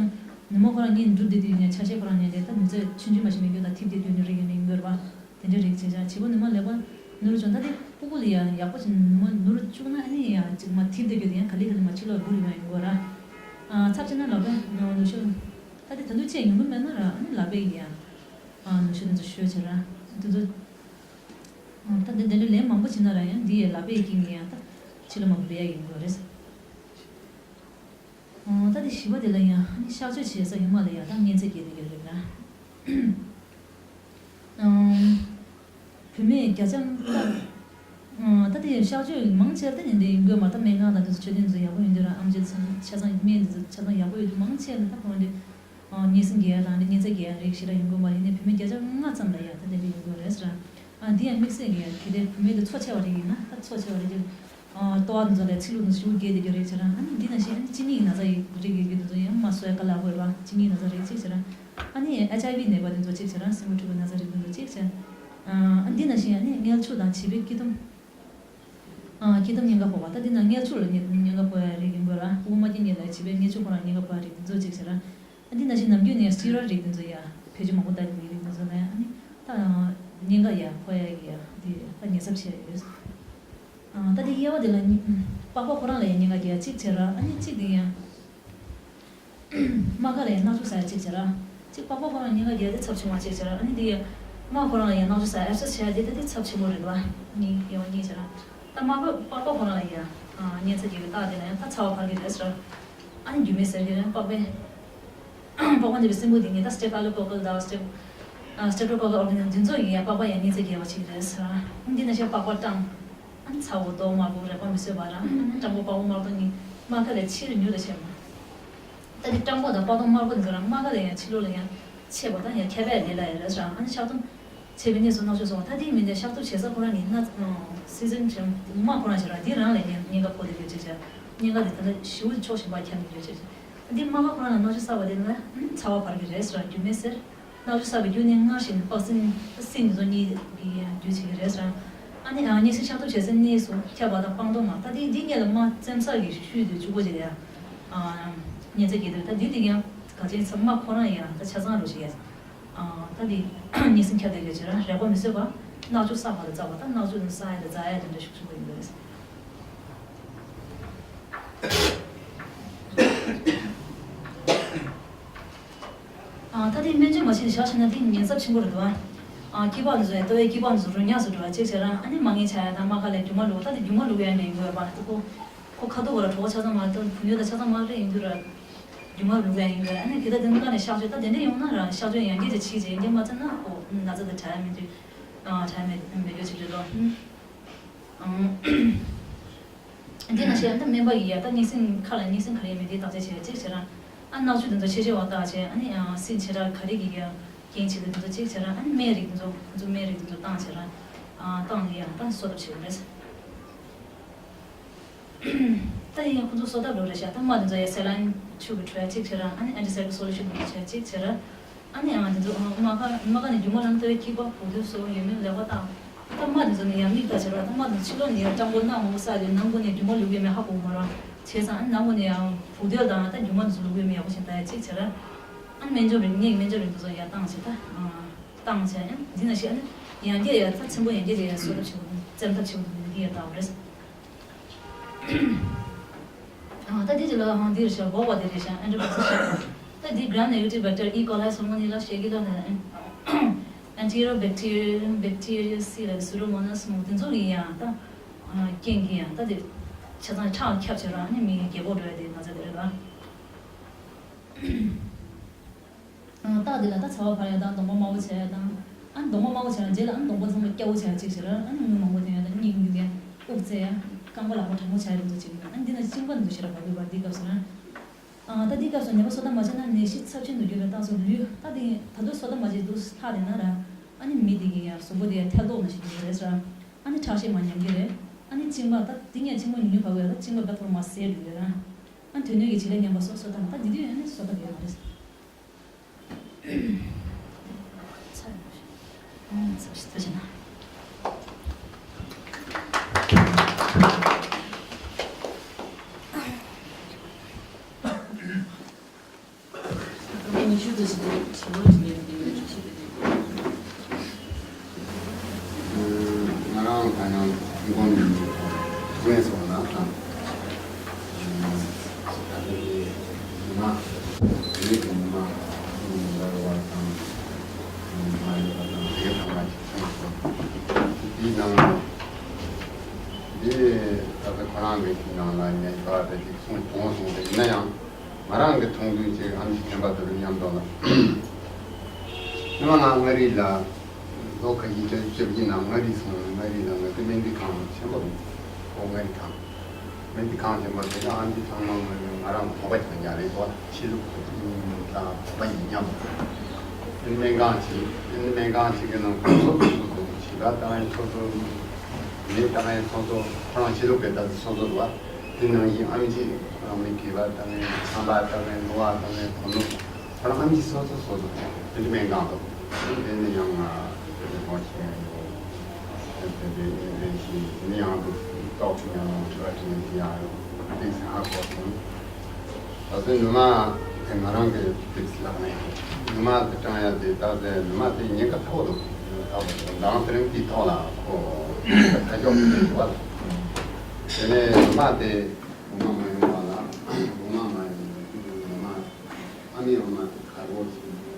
ནུ་མ་ཁོ་རང་གཉིས་འགྲུབ་བསྡད་དུས་ནས་ཆ་ཤས་ཁོ་རང་ཉལ་ཏེ་ད་ནུས་རྩལ་ཆུང་ཆུང་མ་ཞིག་མི་འགྱུར་ད་ཐིབས་བསྡད་དུས་ནས་རིག་ཡོད་ནས་ཡིན་དགོས་རེད་པ། དེ་འདྲའི་རིགས་བྱས་ཙང་བྱིས་པ་ནུ་མ་ལེགས་པ་ནུ་རུ་བྱུང་ད་དེ་ཕྲུ་གུ་ལ་ཡང་ཡག་པོ་བྱས་ནུ་མ་ནུ་རུ་བཅུག་ན་ཨ་ནི་ཡང་ཅིག་མ་ཐིབས་བསྡད་རྒྱུ་དེ་ཡང་ག་ལེ་ག་ལེ་མ་ཕྱི་ལོགས་སྦུར་ཡོང་ཡོང་གི་ར། ཨ་ཚབ་བྱས་ན་ལག་པའི་ནུ་ཤོ་ད་དེ་ད་དུང་བཅད་ཡོང་གི་མེད་ན་ར་ཨ་ནི་ལག་པའི་ཡང་ཨ་ནུ་ཤོ་དེ་ཚོ་ཤོ་བྱས་ར་དེ་ཚོ་ད་དེ་དེ་འདྲའི་ལན་མང་པོ་བྱས་ན་ར་ཡང་འདི་ཡི་ལག་པའི་ཀིང་ཡང་ད་ཕྱི་ལོགས་མ་སྦུར་ཡ་ཡོང་གི་རེད། ཨོ། ད་དེ་བཞི་པ་དེ་ལ་ཡང་ཨ་ནི་གཤག་བཅོས་བྱེད་ས་ཡོད་མ་ལ་ཡང་ད་གཉན་ཚད་རྒྱས་བསྡད་ཀྱི་རེད་ན། ཨོ། བུད་མེད་བརྒྱ་ཆ་ལྔ། ཨོ། ད་དེ་གཤག་བཅོས་མང་ཆེ་བ་ད་ནི་འདི་ཡིན་དགོས་མ་ད་སྨན་ཁང་དང་དེ་ཚོ་མཆོད་རྟེན་ཚོ་ཡག་པོ་ཡོད་དུས་ར་ཨམ་ཆི་ཆ་ཚང་སྨན་དེ་ཚོ་ཆ་ཚང་ཡག་པོ་ཡོད་དུས་མང་ཆེ་བ་ད་ཁོང་དེ་ཨོ་གཉན་སྲིན་རྒྱས་ཡ་དང་དེ་གཉན་ཚད་རྒྱས་ཡ་རིགས་ཞེ་དྲག་ཡོང་དགོས་མ་ཡིན་ནའི་བུད་མེད་བརྒྱ་ཆ་ལྔ་ཙམ་ལ་ཡ་ད་དེ་འདྲ་ཡོང་དགོས་རེད་ཟེར་ར། ཨ་འདི་ཡང་དམིགས་བསལ་གྱི་ཡ་གལ་ཏེ་བུད་མེད་དེ་ཚོ་ཆེ་བ་རིགས་ཡིན་ན་ད་ཚོ་ཆེ་བ་རིགས་ཀྱི། ལྟོ་བ་དེ་ཚོ་ལས་ཚིལ་ལུ་དེ་ཚོ་ཞུ་རྒྱས་དེ་རྒྱུ་རེད་ཟེར་ན་ཨ་ནི་འདི་ནང་བཞིན་ཨ་ནི་གཅིན་སྙི་ན་ཚ་ཡི་རིགས་ཡོད་རྒྱུ་དེ་ཚོ་ཡང་མ་གསོ་ཡ་དཀའ་ལས་ཁག་པོ་ཡོད་པ་གཅིན་སྙི་ན་ཚ་རིགས་གཅིག་ཟེར་ན་ཨ་ནི་ཨེཆ་ཨའི་ཝི་ནད་པ་དེ་ཚོ་གཅིག་ཟེར་ན་སྲིན་འབུ་འཁྲུགས་པའི་ན་ཚ་རིགས་དེ་ཚོ་གཅིག་ཟེར། ཨ་འདི་ནང་བཞིན་ཨ་ནི་མངལ་ཆུ་དང་བྱིས་པའི་སྐྱེ་ཐུམ། ཨ་སྐྱེ་ཐུམ་གཉན་ཁ་ཕོག་པ་ད་འདི་ནང་མངལ་ཆུ་ལ་གཉན་ཁ་ཕོག་ཡ་རིགས་ཡིན་དགོས་ར་དབུགས་མ་སྐྱེ་ཉིན་ལ་བྱིས་པའི་མངལ་ཆུ་ཁོ་རང་གཉན་ཁ་ཕོག་ཡ་རིགས་དེ་ཚོ་གཅིག་ཟེར་ན། འདི་ནང་བཞིན་ནམ་རྒྱུན་ནས་སི་རོ་རིགས་དེ་ཚོ་ཡང་བེད་སྤྱོད་མང་པོ་བཏང་ནས་རིགས་དེ་ཚོ་ལ་ཡང་ཨ་ནི་ད་ཉེན་ཁ་ཡང་ཕོག་ཡ་གི་ཡང་འདི་ད་ཉེན་ཚབས་ཆེ་ཡོད། ཨ་ད་འདི་དབྱེ་བ་དེ་ལ་ནི་པགས་པ་ཁོ་རང་ལ་ཡང་ཉེན་ཁ་རྒྱག་གཅིག་བྱས་ར་ཨ་ནི་གཅིག་དེ་ཡང་རྨ་ཁ་ལ་ཡང་མནར་གཅོད་ཟ་ཡ་གཅིག་བྱས་ར་གཅིག་པགས་པ་ཁོ་རང་ཉེན་ཁ་རྒྱག་དེ་ཚབས་ཆུང་བ་གཅིག་བྱས་ར་ཨ་ནི་འདི་ཡང་རྨ་ཁོ་རང་ལ་ཡང་མནར་གཅོད་ཟ་ཡ་ཨེབ་སེ་སི་བྱས་ཡ་དེ་ད་དེ་ཚབས་ཆེན་པོ་རེད་བ། གཉིས་དབྱེ་བ་གཉིས་བྱས་ར། ད་རྨ་ཁ་པགས་པ་ཁོ་རང་ལ་ཡང་ཉེན་ཚབས་རྒྱག་གི་རྟགས་དེ་ལ་ཡང་ད་ཚ་བ་འཕར་གི་རེད་ཟེར་ར། ཨ་ནི་རྒྱུ་མའི་ཟེར་གི་རེད་པགས་པའི། པགས་པ་འདི་པའི་སྲིན་འབུ་འདི་ངས་ད་སི་ཊེབ་ཨེ་ལོ་ཀོ་ཀལ་དང་སི་ཊེབ་ཨ་སི་ཊེབ་ཊོ་ཀོ་ཀལ་ཨོར་ག་ནི་ཛི་འདི་ཚོ་ཡིན་ཡང་པགས་པ་ཡང་ཉེན་ཚབས་རྒྱག་པ་ཞིག་རེད་ཟེར། འདི་ན་ཞག་པགས་པ་སྐྲངས། ཨ་ནི་ཚ་བོ་རྡོག་དམར་པོ་རེག་པ་མི་བཟོད་པ་ར་ཨ་ནི་སྐྲངས་པོ་པགས་པ་དམར་པོ་གཉིས་རྨ་ཁ་ལས་ཕྱིར་མྱུར་དུ་ཆད་པ། ད་འདི་སྐྲངས་པོ་དང་པགས་པ་དམར་པོ་འདི་ཚོ་རང་རྨ་ཁ་ལས་ཡང་ཕྱི་ལོགས་ལ་ཡང་ཆད་པ་དང་ཡང་ཁྱབ་པ་ལས་སླ་ཡ་རེད་ཟེར། ཨ་ནི་གཤག་བཅོས་བྱས་པའི་གནས་སུ་མནར་གཅོད་སོང་བ་ད་དེའི་མི་འདི་གཤག་བཅོས་བྱེད་ས་ཁོ་རང་གི་སྣ་སི་ཛན་བྱས་རྨ་ཁོ་རང་བྱས་ར་འདི་རང་ལས་ཉེན་ཉེན་ཁ་ཕོག་དེ་ཡོད་ཅེས་བྱས། ཉེན་ཁ་དེ་ད་ལྟ་ཞེ་པོ་ཕྱོགས་གཞན་པ་ཁྱབ་ནས་ཡོད་ཅེས་བྱས། འདི་རྨ་ཁ་ཁོ་རང་ལ་མནར་གཅོད་བསགས་པ་དེ་ལ་ཚ་བ་འཕར་གི་རེད་ཟེར་རྒྱུ་མེད་ཟེར། མནར་གཅོད་བསགས་པའི་རྒྱུ་ནི་སྔར་བཞིན་པགས་སྲིན་སྲིན་འདི་ཚོ་གཉིས་ཀྱི་རྒྱུ་བྱེད་ཀྱི་རེད་ཟེར། ཨ་ནི་ཨ་གཉན་སྲིན་གཤག་བཅོས་བྱེད་སའི་གནས་སུ་ཁྱབ་པ་དང་པགས་མདོག་མ་ད་དེ་འདི་གཉིས་ལ་རྨ་བཙེམ་ས་གི་ཤུལ་དུ་བཅུག་དགོས་ཀྱི་རེད། ཨ་ཉེན་ཚབས་རྒྱག་དུས་ད་འདི་དེ་ཡང་ག་ཅན་ཚ་རྨ་ཁོ་རང་ཡང་ད་ཆ་ཚང་རུ་བྱེད་ཡ། ཨ་ད་དེ་གཉན་སྲིན་ཁྱབ་བསྡད་ཡོད་ཅེ་ར་རེག་པ་མི་བཟོད་པ། མནར་གཅོད་བསགས་པ་ལ་བཙའ་བ་ད་མནར་གཅོད་དང་བསགས་ཡ་དང་བཙའ་ཡ་དེ་འདྲ་ཤུགས་ཆེན་པོ་ཡིན་པ་རེད། ཨ་ད་དེ་སྨན་བཅོས་མ་བྱས་ནས་བཞག་བྱས་ན་དེ་ཉེན་ཚབས་ཆེན་པོ་རེད་འདུག་ཨ་སྐྱི་པགས་འདི་ཚོ་ཡང་ལྟོ་བའི་སྐྱི་པགས་འདི་ཚོ་རུལ་མྱགས་སུ་འགྲོ་བ་གཅིག་བྱས་ར་ཨ་ནི་རྨ་ངན་ཆགས་ཡ་དང་རྨ་ཁ་ལ་རྒྱུ་མ་ལུག་ད་དེ་རྒྱུ་མ་ལུག་ཡ་འདྲ་ཡིན་དགོས་པ་ད་ཁོ་ཁོ་ཁ་དོག་ག་ལ་གྲོགས་པོ་ཆ་ཚང་མ་ལྟོ་བུ་ཡོད་ད་ཆ་ཚང་མ་རེད་ཡིན་དུས་ར་རྒྱུ་མ་ལུག་ཡ་ཡིན་དགོས་ཨ་ནི་དེ་ད་དེ་ནི་ཀ་ནས་གཤག་བཅོས་ད་དེ་འདྲ་ཡོང་ན་ར་གཤག་བཅོས་ཡང་བསྐྱར་ཅིག་བྱེད་ཅིག་ཡང་བསྐྱར་མ་བྱས་ན་ཁོ་ན་ཚ་དང་བྲལ་ཡ་མེད་དུས་ཨ་བྲལ་ཡ་མེད་མེད་རྒྱུ་ཅིག་རེད་དོ། འདི་ན་ཤེས་ཡ་ད་སྨན་པ་ཡིན་ཡ་ད་གཉན་སྲིན་ཁ་ལ་གཉན་སྲིན་ག་རེ་ཡིན་མིན་དེ་བརྟག་དཔྱད་བྱེད་ཡ་གཅིག་བྱེད་ར། ཨ་མནར་གཅོད་དེ་ཚོ་ཆེ་ཆེ་བ་བརྟག་བྱས་ཨ་ནི་ཡང་སྲིན་ཆེ་དྲགས་ག་རེ་གི་ཡ་རྐྱེན་བྱེད་དུ་དེ་ཚོ་གཅིག་བྱེད་ར་ཨ་ནི་སྨན་རིགས་དེ་ཚོ་ཁོ་ཚོ་སྨན་རིགས་དེ་ཚོ་བཏང་བྱེད་ར། ཨ་བཏང་ནས་ཡང་ད་གསོ་ཐབས་བྱེད་དགོས་རེད། ད་ཡིན་ཡང་ཁོ་ཚོ་གསོ་ཐབས་ལོ་རེ་བྱ་ད་རྨ་དེ་ཚོ་ཡ་སེ་ལན་ཆུ་གི་འཕྲོ་ཡ་གཅིག་བྱེད་ར་ཨ་ནི་ཨན་ཊི་སེབ་ཊིག་སོ་ལུ་ཤན་དེ་ཚོ་བྱ་གཅིག་བྱེད་ར། ཨ་ནི་ཡང་དེ་ཚོ་རྨ་ཁ་རྨ་ཁ་ནས་རྒྱུ་མ་ལམ་ལྟ་བའི་སྐྱི་པགས་བུ་དུས་སོགས་ཡོད་མེད་ལེགས་པ་བཏང་། ད་རྨ་དེ་ཚོ་ནི་ཡང་མིག་ལྟ་བྱེད་རོགས་ད་རྨ་དེ་ཚོ་ཕྱི་ལོགས་ནས་ཡང་སྐྲངས་པོ་སྣ་མང་པོ་བསགས་ཏེ་ནང་ཁུལ་ནས་རྒྱུ་མ་ལུག་ཡོད་མེད་ཧ་གོ་མ་རེད། བྱས་ཙང་ཨ་ནི་ནང་ཁུལ་ནས་ཡང་བུ་དུས་དང་ད་རྒྱུ་མ་དེ་ཚོ་ལུག་ཡོད་མེད་ཡག་པོ་ཞིག་ལྟ་ཡ་གཅིག་བྱེད་ར། ཨ་ནི་སྨན་སྦྱོར་རིགས་ངེས་སྨན་སྦྱོར་རིགས་དེ་ཚོ་ཡར་བཏང་བྱས་ད་བཏང་བྱས་ཨ་ནི་འདི་ན་ཞིག་ཨ་ནི་ཡང་བསྐྱར་ཡར་ད་ཚན་པོ་ཡང་བསྐྱར་དེ་ཡར་གསོ་ཐབས་བྱེད་དགོས་འདུག་བཙེམ་ཐབས་བྱེད་དགོས་འདུག་འདི་ཡར་བཏང་བ་རེད། ཨ་ད་དེ་རྗེས་ལ་ཧང་འདིར་བཞག་འགོག་པ་དེ་རེད་ཤག་ཨན་ཊི་བྷ་ཡོ་ཊིག་ད་འདི་གྷ་རམ་ནེ་གེ་ཊིབ་བེག་ཊི་རི་ཡ་ཨི་ཀོ་ལའི་སོགས་དངོས་གནས་ལ་བཤད་ཀྱི་ལ་ནས་ཨན་ཊི་རོ་བེག་ཊི་རི་ཡ་བེག་ཊི་རི་ཡ་སི་ལ་སུ་རོ་མོ་ནས་མོ་དེ་ཚོ་གི་ཡང་ད་རྐྱེན་གྱི་ཡང་ད་དེ་ཆ་ཚང་ཁྲག་ཁྱབ་བྱས་རང་ནི་མི་རྒྱལ་པོ་འགྲོ་ཡ་དེ་ང་ཚོ་དེ་རེད་ལ། རྟགས་འདི་ལ་ད་ཚ་བ་འཕར་ཡ་དང་གདོང་པ་དམར་པོ་བྱས་ཡ་དང་། ཨ་ནི་གདོང་པ་དམར་པོ་བྱས་ཡ་རྗེས་ལ་ཨ་ནི་གདོང་པ་ཚང་མ་སྐྱ་བོ་བྱས་ཡ་གཅིག་བྱས་ར་ཨ་ནི་རྔུལ་མང་པོ་ཐོན་ཡ་དང་སྙིང་རྒྱུ་ཡ་དབུགས་བཙེ་ཡ་རྐང་པ་ལག་པ་གྲང་མོ་བྱས་ཡ་དེ་ཚོ་བྱེད་ཀྱི་ཡོད། ཨ་ནི་འདི་ན་གཅིན་པ་འདི་ཚོ་ཞེ་དྲག་འབར་གྱི་ཡོད་པ་འདི་སྐབས་སུ་ན། ཨ་ད་འདི་སྐབས་སུ་ནད་པ་གསོ་ཐབས་མ་བྱས་ན་ནད་གཞི་ཚབས་ཆེན་དུ་འགྱུར་བའི་རྟགས་སུ་ལུས་ད་དེ་ད་དུང་གསོ་ཐབས་མ་བྱས་འདུག་ལྷག་བསྡད་ན་ར་ཨ་ནི་མི་དེ་གི་ཡ་གཟུགས་པོ་དེ་ཡ་ཐལ་མདོག་ནང་བཞིན་འགྱུར་གྱི་རེད་ཟེར། ཨ་ནི་ཁྲག་ཤེད་མར་ཉམས་ཀྱི་རེད། ཨ་ནི་གཅིན་པ་ད་འདི་ངས་གཅིན་པ་ཉུང་ཉུང་བབས་ཡོད་ལ་གཅིན་པ་དཔེ་ཐོག་མར་ཟད་འགྲོ་གི་རེད། ཨ་ནི་དོན་སྣོད་ཀྱི་བྱེད་ལས་ངན་པ་སོ་སོ་དང་ད་འདི་དུས་ཨ་ནི་བཟོ་ཐབས་ཡོད་མ་རེད། ཚར་ཚར་ཞིག་ཚར་ཞིག་ན། ང་རང་གི་ཐུགས་དགོངས་ཞུ་དེ་ཞིག་དེ་ཞིག་དེ་རེད། ང་རང་ག་ཡང་ཐུགས་དགོངས་ནས་ཐུགས་ལན་སོང་ན་དང་། ད་ལྟ་དེ་ཉི་མ་རེད་ཀྱི་ཉི་མ་ཉི་མ་ར་བ་དང་ཉི་མ་ཡོད་པ་དང་དེ་ཐམས་ཅད་ཅིག་སོང་སོང་། དེའི་ནང་ལ་དེ་ད་ལྟ་ཁོ་རང་གི་ནང་ལ་ཉེ་བ་དེ་ཅིག་སོང་བྱུང་སོང་དེ་ཡིན་ན་ཡང་། ང་རང་གི་མཐོང་ཚུལ་ཅིག་ཨ་མཆོག་ཆེན་པོ་དེ་རུ་མཉམ་དུ་ལ། སྔོན་མ་ང་མངའ་རིས་ལ་ལོ་ཁ་ཤས་ཅིག་བཞུགས་ཡིན་ན་མངའ་རིས་སོང་ནས་མངའ་རིས་ལ་ང་ཚོ་སྨན་རྩིས་ཁང་ཆེན་པོ་རུ་ཁོ་མངའ་རིས་ཁང་། སྨན་རྩིས་ཁང་ཆེན་པོ་དེ་ལ་ཨ་མཆོག་ཚང་མ་ང་རང་གི་བོད་པ་ཅིག་ཡང་རེད་དོ། ཕྱི་ལུགས་དང་བོད་པ་ཡིན་མཉམ་དུ། སྨན་ཁང་ཅིག་སྨན་ཁང་ཅིག་གི་ནང་ཁོ་ཚོ་སོ་སོ་སོ་སོ་བྱིས་པ་དང་སོ་སོ་མི་དང་སོ་སོ་ཁོ་རང་ཕྱི་ལུགས་པའི་ད་སོ་སོ་རུ་བ། དེ་ནང་བཞིན་ཨ་མཆོག་རང་མི་དགེ་བ་དང་ནི་བྱམས་པ་དང་ནི་ནོར་བ་དང་ནི་དོ་ནོར་ཁོ་རང་ཨ་མཆོག་སོ་སོ་སོ་སོ་དེ་འདྲ་མེད་གང་དུ་དེ་ནི་ཡང་ང་དེ་ནི་མོ་ཆེ་དེ་དེ་དེ་ཞིག་དེ་ནི་ཡང་དུ་རྟོགས་ཡང་ར་དེ་ནི་ཡང་དེ་ས་ཧ་གོ་སོང་། ད་དུང་ནུ་མ་དེ་ང་རང་གི་དེབ་ལག་ནས་ནུ་མ་དེ་དྲངས་ཡ་དེ་ད་དེ་ནུ་མ་དེ་ཉེན་ཁ་ཚ་བོ་འདུག་ད་བོ་མདང་དེ་རིང་དེའི་ཐོག་ལ་ཁོ་ད་ཁ་ཤོག་དེ་བ་དེ་ནས་ནུ་མ་དེ། ངོ་མ་མ་ཡོང་བ་ལ། ངོ་མ་མ་ཡོང་བ་ངོ་མ། ཨ་མའི་འོ་མ་དེ་གར་འོ་ཞིག་དེ་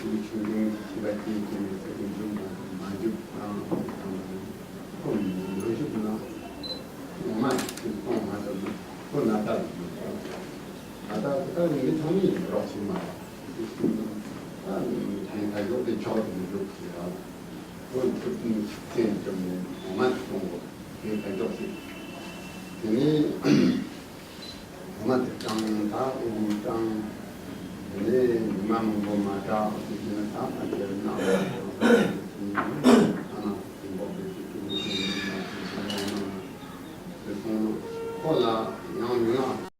ཆུང་ཆུང་ཤི་བ་སྐྱེས་ཀྱི་མི་ཚེ་ཀུན་འབྱུང་དང་མ་འཇུག་རང་དང་ཁོ་མི་འཇུག་ན། ངོ་མ་ཞིག་གཏོང་མ་ཐུབ་ན་ཁོ་ན་ད་རུ་འཇུག་ན་ད་ད་མི་ཚང་མས་རོགས་བྱེད་མ་རེད། དེ་བཞིན་ད་དེ་ད་ཡོག་དེ་ཆོག་དེ་འཇུག་ཞེས་ར། ཁོ་ཚོ་ཀུན་སེམས་བཅོམ་ནས་ངོ་མ་ཞིག་གཏོང་དགོས། དེ་ད་ཡོག་ཞིག་དེ་ནས། ངོ་མ་དེ་སྤྲང་ད་ཨུ་ཁུ་སྤྲང་། དེ་ནས་ཉི་མ་མང་པོ་མ་སྐྲག་དེ་བྱས་ན་ད་ཕ་གིར་